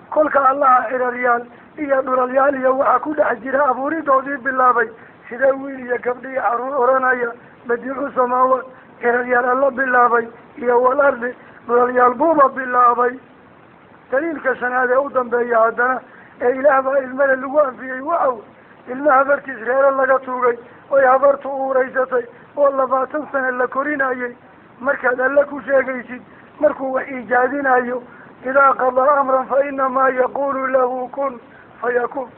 Kolka allaha ciraryaal iyo dhulalyaal iyo waxa ku dhex jira abuuridoodii bilaabay, sidee wiil iyo gabdhi iyo caruur oranaya? Badiicu samaawaat, ciraryaal alla bilaabay iyo wal ardi, dhulalyaal buuba bilaabay. Daliilka shanaad ee u dambeeya haddana ee ilaah baa ilmada lagu anfiyey waxaw ilma habartiis reero laga tuugay oy habartu uuraysatay oo 20 sano la korinayay. Markaad alle ku sheegaysid markuu wax iijaadinayo, idaa qadaa amran fa inamaa yaqulu lahu kun fayakun.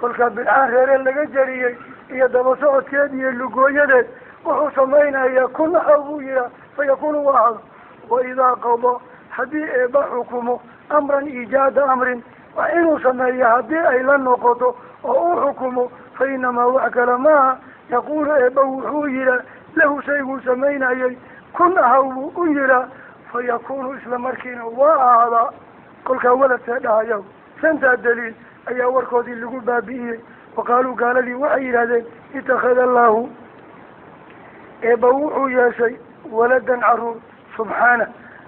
Kolkaa bilcaan reere laga jariyey iyo daba socodkeed iyo lugooyadeed wuxuu samaynayaa kun ahaw buu yihaa, fayakunu waa ahado. Wa idaa qadaa, haddii eeba xukumo, amran iijaada amrin, wax inuu sameeya haddii ay la noqoto oo u xukumo, fa inamaa wax kale maaha yaquulu eeba wuxuu yihaa lahu shayguu samaynayay kun ahaw buu u yihaa, fayakunu isla markiina waa ahaadaa. Kolkaa waladkee dhahayaw. Shantaa daliil ayaa warkoodii lagu baabi'iyey. Waqaaluu, gaaladii waxay yidhahdeen, itakhada allaahu, eeba wuxuu yeeshay waladan, caruur. Subxaana,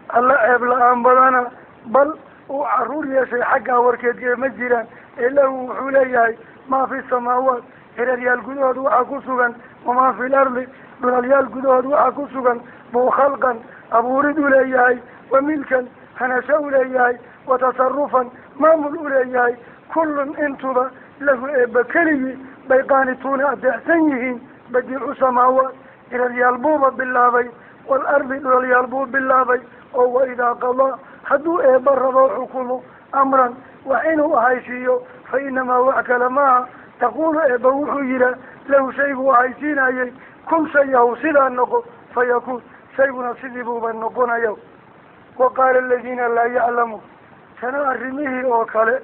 alla ceeb la-aan badana. Bal uu caruur yeeshay xaggaa warkeed ma jiraan. Ee lahu wuxuu leeyahay maa fi samaawaat, ciraryaal gudahood waxaa ku sugan, wamaa fi lardi, dhulalyaal gudahood waxaa ku sugan buu khalqan abuurid uleeyahay, wa milkan hanasho uleeyahay, wa tasarufan maamul uleeyahay. Kullun intuba lahu eeba keligii bay qaanituuna adeecsan yihiin. Badiicu samaawaat, ciraryaal buuba bilaabay, waalardi, dhulalyaal buu bilaabay. Oo wa idaa qadaa, hadduu eeba rabo xukumo, amran wax inuu ahaysiiyo, fa inamaa wax kale maaha taquulu eeba wuxuu yihaa lahu shayguu ahaysiinayay kun shayahu, sidaa noqo, fayakuun, shayguna sidii buuba noqonaya. Wa qaala aladiina laa yaclamuun, tana arrimihii oo kale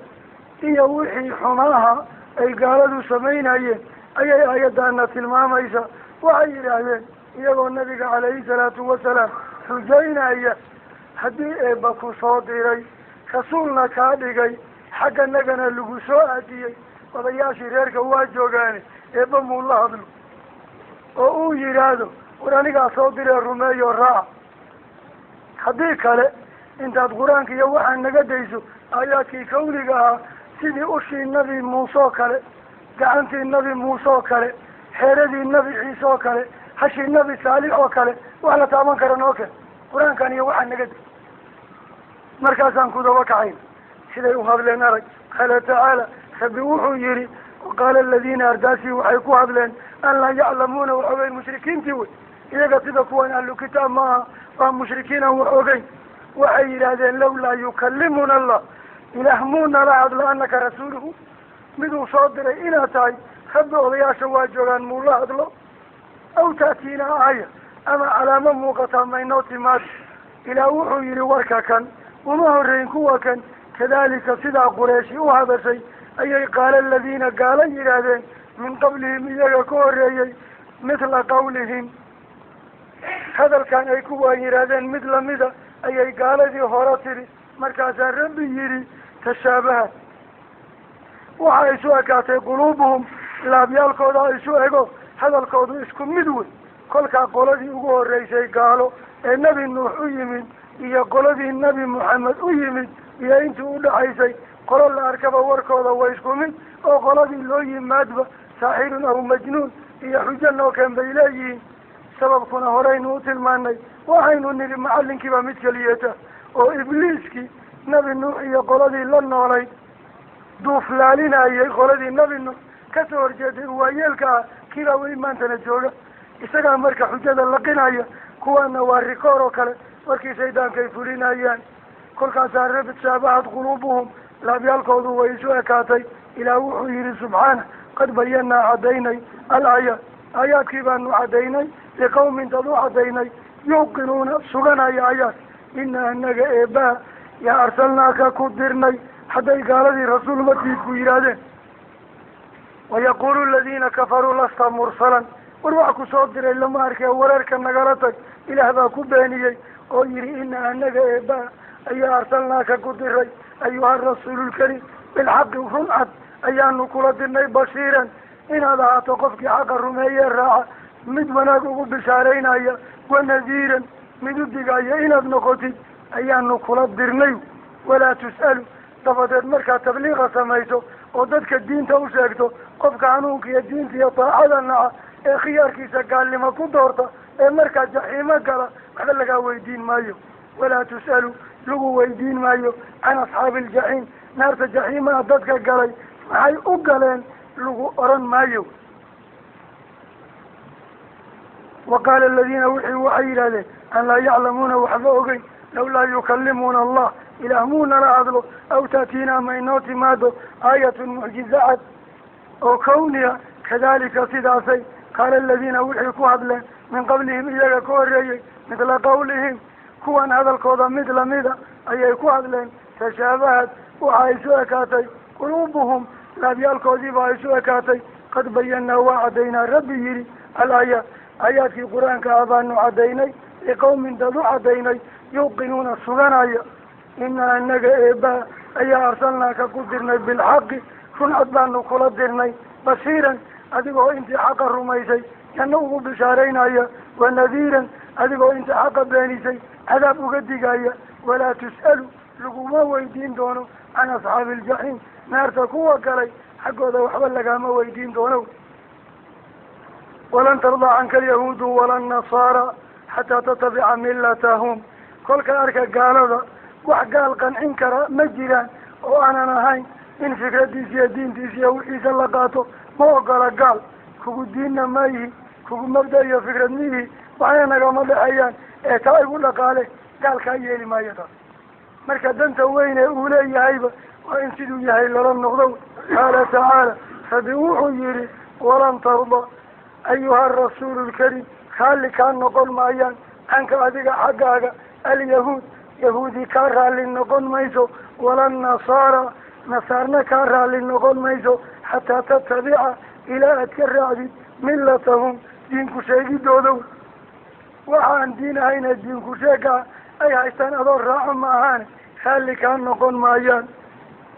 iyo wixii xumaaha ay gaaladu samaynayeen ayay aayaddaana tilmaamaysa. Waxay yidhaahdeen iyagoo nabiga calayhi salaatu wasalaam xujaynaya, haddii eebba ku soo diray, rasuulna kaa dhigay, xagganagana lagu soo aadiyey, odayaashii reerka waa joogaane, eebba muu la hadlo oo uu yidhaahdo, war anigaa soo diree rumeeyo raaca? Haddii kale intaad qur-aanka iyo waxaa naga dayso aayaadkii kawniga ahaa, sidii ushii nabi muuse oo kale, gacantii nabi muuse oo kale, xeeradii nabi ciise oo kale, hashii nabi saalix oo kale, wax la taaban kara noo keen, qur-aankan iyo waxaa naga day, markaasaan ku daba kacayn. Siday u hadleen arag. Qaala tacaala, rabbi wuxuu yihi, waqaala aladiina ardaasii waxay ku hadleen an laa yaclamuuna wax ogeyn. Mushrikiintii wey iyaga, sida kuwan ahlu kitaab maaha, waa mushrikiin aan wax ogeyn. Waxay yidhaahdeen, lawlaa yukallimuna allah, ilaah muu nala hadlo, anaka rasuuluhu, miduu soo diray inaad tahay? Rabbi odayaasha waa joogaan, muu la hadlo? Aw ta'tiina aaya, ama calaamo muuqataa maynoo timaado? Ilaah wuxuu yihi, warka kan uma horreyn kuwa kan. Kadalika sidaa qureeshi u hadashay ayay qaala aladiina gaala yidhaahdeen min qablihim, iyaga ka horreeyey, mithla qawlihim, hadalkan ay kuwaan yidhaahdeen mid lamida ayay gaaladii hore tidhi. Markaasaa rabbi yidhi, tashaabaha, waxa isu ekaatay quluubuhum, laabyaalkooda isu ego, hadalkoodu isku mid wey. Kolkaa qoladii ugu horreysay gaalo ee nebi Nuux u yimid iyo qoladii nebi Moxamed u yimid iyo intii udhaxaysay, qolo la arkaba warkooda way isku mid, oo qoladii loo yimaadba saaxirun aw majnuun. Iyo xujo noo keen bay leeyihiin. Sababkuna horeynu u tilmaanay, waxaynu nidhi macallinkiibaa mid keliyata oo Ibliiskii Nabi Nuux iyo qoladii la noolay duuflaalinayay, qoladii Nabi Nuux kasoo horjeeday waayeelka ah, kiibaa weli maantana jooga. Isagaa marka xujada laqinaya, kuwaana waa rikoor oo kale markii shaydaanka ay fulinayaan. Kolkaasaa rabbi tashaabahat quluubuhum, laabyaalkoodu way isu ekaatay. Ilaah wuxuu yihi subxaana: qad bayanaa, caddaynay, al aayaat, aayaadkii baanu caddaynay, liqawmin, dad u caddaynay, yuuqinuuna, suganaya aayaad. Ina anaga eebbaha yaa arsalnaaka ku dirnay. Hadday gaaladii rasuul matiid ku yidhaahdeen, wayaquulu aladiina kafaruu lasta mursalan, war wax ku soo diray lama arkee, wareerka nagala tag. Ilaah baa ku beeniyey oo yihi: ina anaga eebbaha ayaa arsalnaaka ku diray, ayuha rasuululkarim, bilxaqi, run cad ayaanu kula dirnay, bashiiran, inaad ahaato qofkii xaqa rumeeyee raaca mid wanaag ugu bishaaraynaya, wanadiiran, mid u digaya inaad noqotid ayaanu kula dirnay. Walaa tus'alu, dabadeed markaad tabliiqa samayso oo dadka diinta u sheegto, qofka hanuunka iyo diinta iyo daacada naca ee khiyaarkiisa gaalnimo ku doorta ee markaa jaxiimo gala, waxba lagaa weydiin maayo. Walaa tus'alu, lagu weydiin maayo, can asxaabi aljaxiim, naarta jaxiimaha dadka galay maxay u galeen lagu oran maayo. Wa qaala aladiina wixii waxay yidhahdeen an laa yaclamuuna, waxba ogeyn, lawlaa yukallimuuna Allah, Ilaah muu nala hadlo, aw taatiina, ma inoo timaado, aayatun, mucjiza cad oo kawniya. Kadalika, sidaasay, qaala aladiina wixii ku hadleen, min qablihim, iyaga ka horreeyey, midla qawlihim, kuwan hadalkooda mid lamida ayay ku hadleen. Tashaabahad, waxa isu ekaatay, quluubuhum, laabyaalkoodii baa isu ekaatay. Qad bayanaa, waa caddaynaa, Rabbi yidhi, al aayaat, aayaadkii Qur-aanka ah baanu caddaynay, liqawmin, dad u caddaynay, yuuqinuuna, suganaya. Inaa anaga eebbaha ayaa arsalnaaka ku dirnay bilxaqi, run cad baanu kula dirnay, bashiiran, adigoo intii xaqa rumaysay janno ugu bishaaraynaya, wanadiiran, adigoo intii xaqa beenisay cadaab uga digaya. Walaa tus'alu, laguma weydiin doono, can asxaabi aljaxiim, naarta kuwa galay xaggooda waxba lagama weydiin doono. Walan tardaa canka alyahuudu wala nasaara xataa tatabica millatahum. Kolka arka gaalada, wax gaal qancin kara ma jiraan oo aanan ahayn in fikradiisa iyo diintiisa iyo wixiisa la qaato. Ma ogola gaal. Kugu diinna ma yihi, kugu mabda iyo fikrad miyihi, waxna nagama dhexeeyaan ee taa igu dhaqaale, gaalkaa yeeli maayo taas. Marka danta weyn ee uu leeyahayba waa in siduu yahay lala noqdo. Qaala tacaala, Rabbi wuxuu yihi: walan tarda, ayuha rasuulu lkariim, raalli kaa noqon maayaan, canka, adiga xaggaaga, alyahuud, yahuudi kaa raalli noqon mayso, wala nasaara, nasaarna kaa raalli noqon mayso, xataa tatabica, ilaa aad ka raacdid, millatahum, diinku sheegidoodow. Waxaan diin ahayna diinku sheega ay haystaan adoo raaco ma ahaane, raalli kaa noqon maayaan.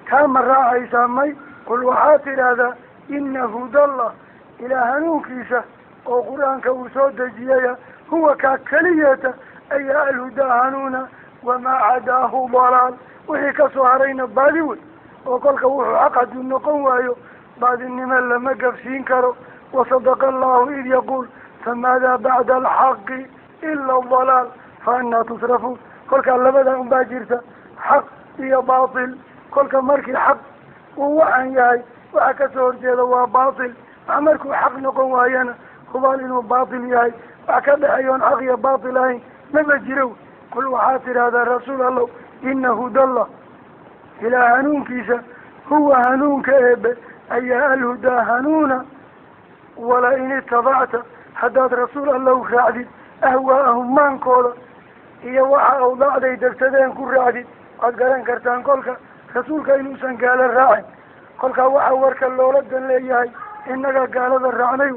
Kaa ma raacaysaa? May. Qul, waxaad tidhaahdaa: ina hudallah, ilaa hanuunkiisa oo Qur-aanka uu soo dejiyaya, huwa kaa keliyeeta ayaa alhudaa, hanuuna, wamaa cadaahu dalaal, wixii kasoo harayna baadi wey. Oo kolka wuxuu xaq hadduu noqon waayo, baadinimo lama gafsiin karo. Wasadaqa allahu id yaquul famaadaa bacda alxaqi ila adalaal fa annaa tusrafuun. Kolkaa labadaa unbaa jirta, xaq iyo baatil. Kolka markii xaq uu waxaan yahay, waxa kasoo horjeeda waa baatil. Wax markuu xaq noqon waayana, hubaal inuu baatil yahay. Wax ka dhexeeya oon xaq iyo baatil ahayn maba jiro. Qul, waxaad tidhaahdaa, rasuul Allow: ina hudallah, ilaa hanuunkiisa, huwa hanuunka eebe ayaa alhudaa, hanuuna. Wala in itabacta, haddaad, rasuul Allow, raacdid ahwaa'ahum, maankooda iyo waxa awdaacday degsadeen ku raacdid. Waad garan kartaan kolka rasuulka inuusan gaalo raacin. Kolkaa waxa warka loola dan leeyahay innaga gaalada raacnay.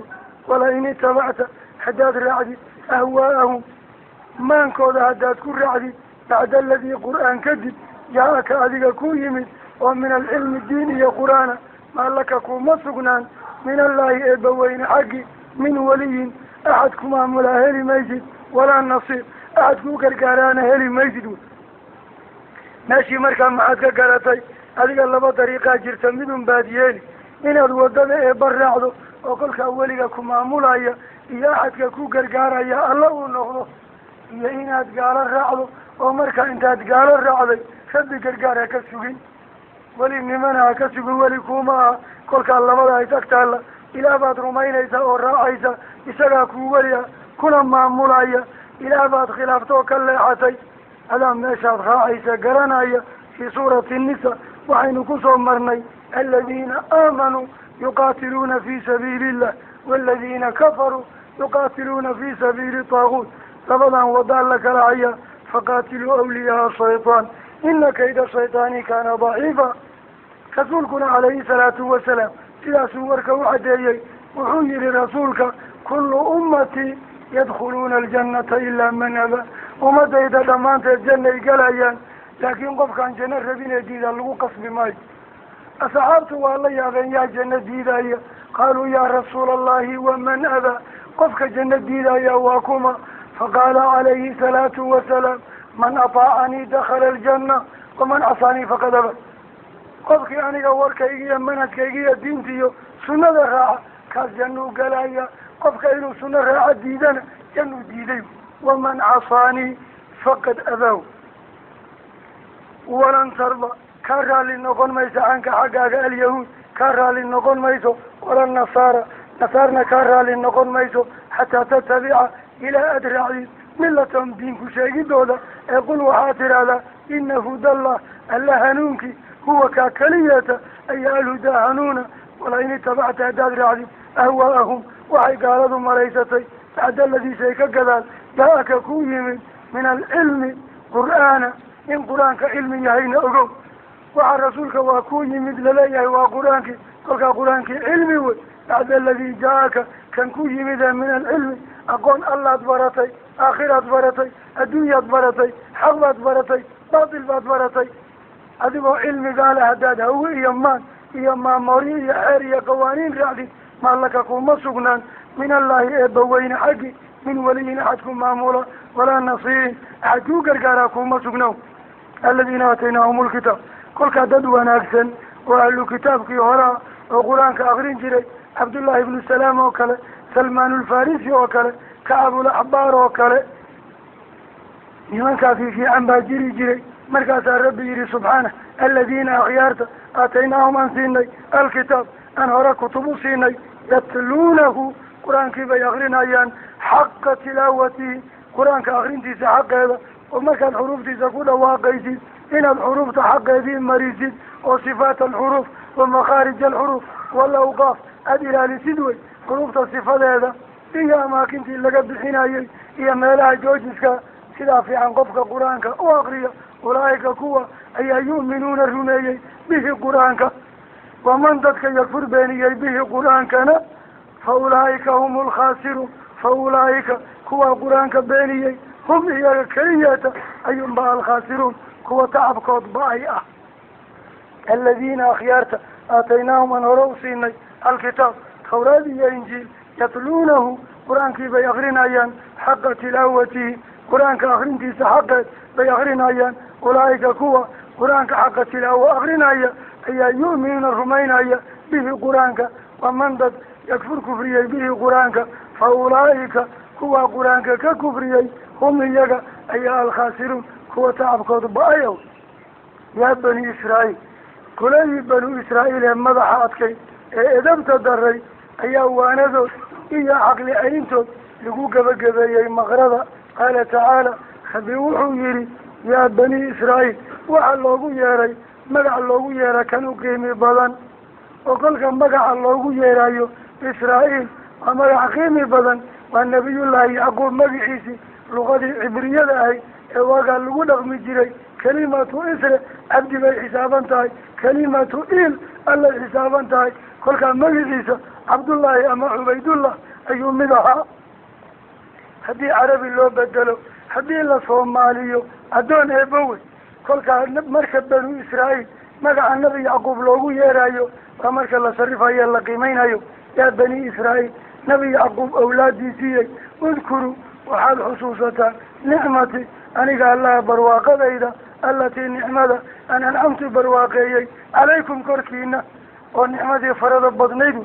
Wala in itabacta, haddaad raacdid, ahwaa'ahum, maankooda haddaad ku raacdid, bacda aladii, Qur-aan kadib, jaa-aka, adiga ku yimid oo min alcilmi, diin iyo Qur-aana, maa laka, kuma sugnaan, min allaahi, eebbaweyne xaggi, min waliyin, axad ku maamulaa heli maysid, walaa nasiir, axad kuu gargaaraana heli maysid. Wey meeshii markaa maxaad ka garatay adiga? Laba dariiqaa jirta, midun baad yeeli: inaad waddada eebba raacdo. Oo kolkaa weliga ku maamulaya iyo axadka ku gargaaraya alla uu noqdo, iyo inaad gaalo raacdo oo markaa intaad gaalo raacday Rabbi gargaar ha ka sugin, welinimana ha ka sugin, weli kuuma aha. Kolkaa labada ay tagtaalla, Ilaah baad rumaynaysaa oo raacaysa, isagaa kuu weli ah kuna maamulaya. Ilaah baad khilaaftoo ka leexatay, adaa meeshaad raacaysa garanaya. Fii suurati Nisa waxaynu kusoo marnay: aladiina aamanuu yuqaatiluuna fi sabiili illah, waladiina kafaruu yuqaatiluuna fi sabiili taaguut. Labadan wadaa la kala hayaa. Faqaatiluu awliyaa shaytaan, ina kayda shaytaani kaana daciifa. Rasuulkuna calayhi salaatu wasalaam sidaasuu warka u caddeeyey. Wuxuu yihi rasuulka: kullu ummatii yadkhuluuna aljannata ilaa man aba. Ummadayda dhammaanteed jannay galayaan, laakiin qofkaan janno rabinee diida lagu qasbi maayo. Asxaabtu waa la yaabeen: yaa janno diidaya? Qaaluu: yaa rasuula Allahi, waman abaa? Qofka janno diidaya waa kuma? Faqaala calayhi salaatu wasalaam: man ataacanii dakhala aljanna, waman casaanii faqad aba. Qofkii aniga warkayga iyo manhajkayga iyo diintiiyo sunnada raaca, kaas jannuu galaya. Qofka inuu sunno raaca diidana, jannuu diiday. Waman casaanii faqad abaaw. Walan tarda, kaa raalli noqon mayso, canka xaggaaga alyahuud kaa raalli noqon mayso, wala nasaara, nasaarna kaa raalli noqon mayso, xataa tatabica, ilaa aada raacdid, millatahum, diinku sheegidooda. Ee qul, waxaad tidhaahdaa: ina hudallah, Alla hanuunkii, huwa kaa keliyata ayaa alhudaa hanuuna. Wala in itabacta, haddaad raacdid, ahwaa'ahum, waxay gaaladu malaysatay, bacda aladii shay ka gadaal jaa-aka ku yimid min alcilmi qur'aana, in Qur-aanka cilmi yahayna ogow. Waxaa rasuulka waa ku yimid laleeyahay waa Qur-aankii. Kolkaa Qur-aankii cilmi wey. Bacda aladii jaa-aka, kan ku yimide, min alcilmi, aqoon Allaad baratay, aakhiraad baratay, adduunyaad baratay, xaq baad baratay, baatil baad baratay. Adigoo cilmigaa le haddaad hawe iyo maan iyo maamooryo iyo xeer iyo qawaaniin raacdid, maa laka, kuma sugnaan, min Allaahi, Eebbaweyne xaggi, min waliyin, axad ku maamula, walaa nasiirin, axad kuu gargaaraa kuma sugnow. Aladiina aataynaahum lkitaab, kolkaa dad wanaagsan oo ahlu kitaabkii horaa oo Qur-aanka akrin jiray, Cabdullaahi ibnu Salaam oo kale, Salmaanulfarisi oo kale, Kacabulaxbaar oo kale, nimankaasi fiican baa jiri jiray. Markaasaa Rabbi yihi subxaana: aladiina, akhyaarta, aataynaahum, aan siinay, alkitaab, aan hore kutub u siinay, yatluunahu, Qur-aankii bay akrinayaan, xaqa tilaawatihi, Qur-aanka akrintiisa xaqeeda. Oo markaad xuruuftiisa ku dhawaaqaysid, inaad xuruufta xaqeedii marisid, oo sifaat alxuruuf wa makhaarij alxuruuf walawqaaf aada ilaalisid wey. Xuruufta sifadeeda iyo amaakintii laga bixinayay iyo meelaha joojiska, sidaa fiican qofka Qur-aanka u akriya. Ulaa'ika, kuwa ayaa, yu'minuuna, rumeeyey, bihi, Qur-aanka. Waman, dadka, yakfur, beeniyey, bihi, Qur-aankana, fa ulaa'ika hum alkhaasiruun. Fa ulaa'ika, kuwa Qur-aanka beeniyey, hum, iyaga keliyata ayuunba, alkhaasiruun, kuwa tacabkood ba-ay ah. Aladiina, akhyaarta, aataynaahum, aan hore u siinay, alkitaab, Tawraad iyo Injiil, yatluunahu, Qur-aankii bay akrinayaan, xaqa tilaawatihi, Qur-aanka akrintiisa xaqeed bay akrinayaan. Ulaa'ika, kuwa Qur-aanka xaqa tilaawo akrinaya ayaa, yu'minuuna, rumaynaya, bihi, Qur-aanka. Waman, dad, yakfur, kufriyey, bihi, Qur-aanka, fa ulaa'ika, kuwa Qur-aanka ka kufriyey, hum, iyaga ayaa, alkhaasiruun, kuwa tacabkooda ba-ayow. Yaa bani Israa'iil, qoladii banu Israa'iil ee madaxa adkay ee edabta daray ayaa waanadood iyo caqli celintood lagu gebagabeeyey maqrada. Qaala tacaala, Rabbi wuxuu yihi: yaa bani Israa'iil. Waxa loogu yeeray magac loogu yeera kan u qiimi badan, oo kolka magaca loogu yeerayo Israa'iil waa magac qiimi badan, waa Nabiyullaahi Yacquub magaciisii. Luqadii cibriyada ahayd ee waagaa lagu dhaqmi jiray, kelimatu isre cabdi bay xisaaban tahay, kelimatu il allay xisaaban tahay. Kolkaa magaciisa Cabdullaahi ama Cubaydullah ayuu mid ahaa. Haddii carabi loo bedelo, haddii la soomaaliyo, addoon Eebowey. Kolkaa marka banu Israa'iil magaca Nabi Yacquub loogu yeerayo, waa marka la sharifayo, la qiimeynayo. Yaa bani Israa'iil, Nabi Yacquub awlaadiisiiyey, udkuru, waxaad xusuusataan, nicmati, aniga Allaha barwaaqadayda, allatii, nicmada, an ancamtu, barwaaqeeyey, calaykum, korkiina, oo nicmadii farada badnayd.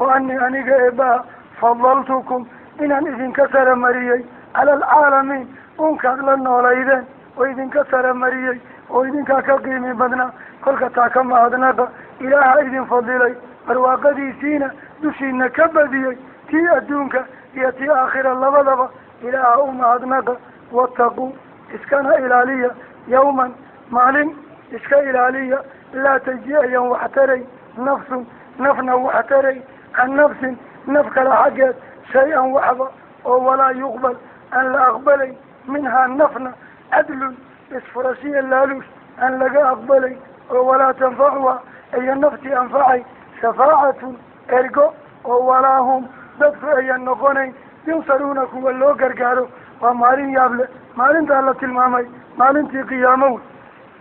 Wa anii aniga eebbaha fadaltukum inaan idinka saramariyey cala alcaalamiin, unkaad la noolaydeen oo idinka saramariyey oo idinkaa ka qiimi badnaa. Kolka taa ka mahadnaqa, Ilaaha idin fadilay, barwaaqadiisiina dushiina ka badiyey, tii adduunka iyo tii aakhira labadaba Ilaaha u mahadnaqa. Wattaquu, iskana ilaaliya, yawman maalin iska ilaaliya, laa tajzi ayan waxtaray nafsun nafna waxtaray can nafsin naf kale xaggeed shay-an waxba, oo walaa yuqbal aan la aqbalay minhaa nafna cadlun isfurashiya laaluush aan laga aqbalay, oo walaa tanfacuha ayan naftii anfacay shafaacatun ergo, oo walaa hum dadku ayan noqonayn yunsaruuna kuwa loo gargaaro. Waa maalin yaab leh maalintaa la tilmaamay, maalintii qiyaamo wey.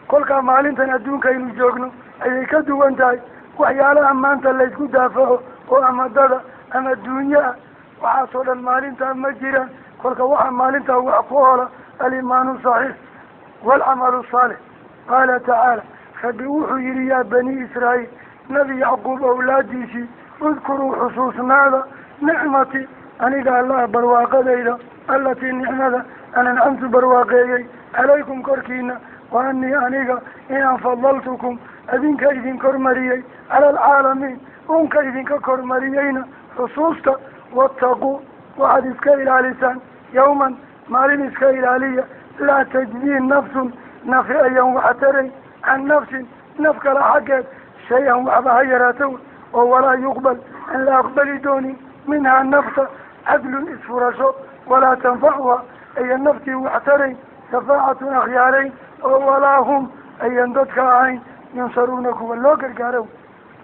Kolkaa maalintan adduunkaynu joogno ayay ka duwan tahay waxyaalaha maanta laysku daafaco oo ama dada ama duunyo ah, waxaasoo dhan maalintaa ma jiraan. Kolka waxaa maalintaa wax ku oola alimaanu saxiix waalcamalu saalix. Qaala tacaala, Rabbi wuxuu yihi: yaa bani Israa'iil, Nabi Yacquub awlaadiisii, udkuruu xusuusnaada nicmatii aniga Allaha barwaaqadayda, allatii nicmada an ancamtu barwaaqeeyey calaykum korkiina, wa anii aniga inaan fadaltukum adinka idin kormariyey cala alcaalamiin, unka idinka kormariyeyna xusuusta. Wattaquu, waxaad iska ilaalisaan, yawman maalin iska ilaaliya, laa tajzii nafsun nafi ayan waxtaray can nafsin naf kale xaggeed shay-an waxba ha yaraato, oo walaa yuqbal aan la aqbali doonin minhaa nafta cadlun isfurasho, walaa tanfacuha ayan naftii waxtarayn shafaacatun akhyaarayn, oo walaa hum ayan dadka ahayn yunsaruuna kuwa loo gargaaro.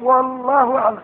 Wallahu aclam.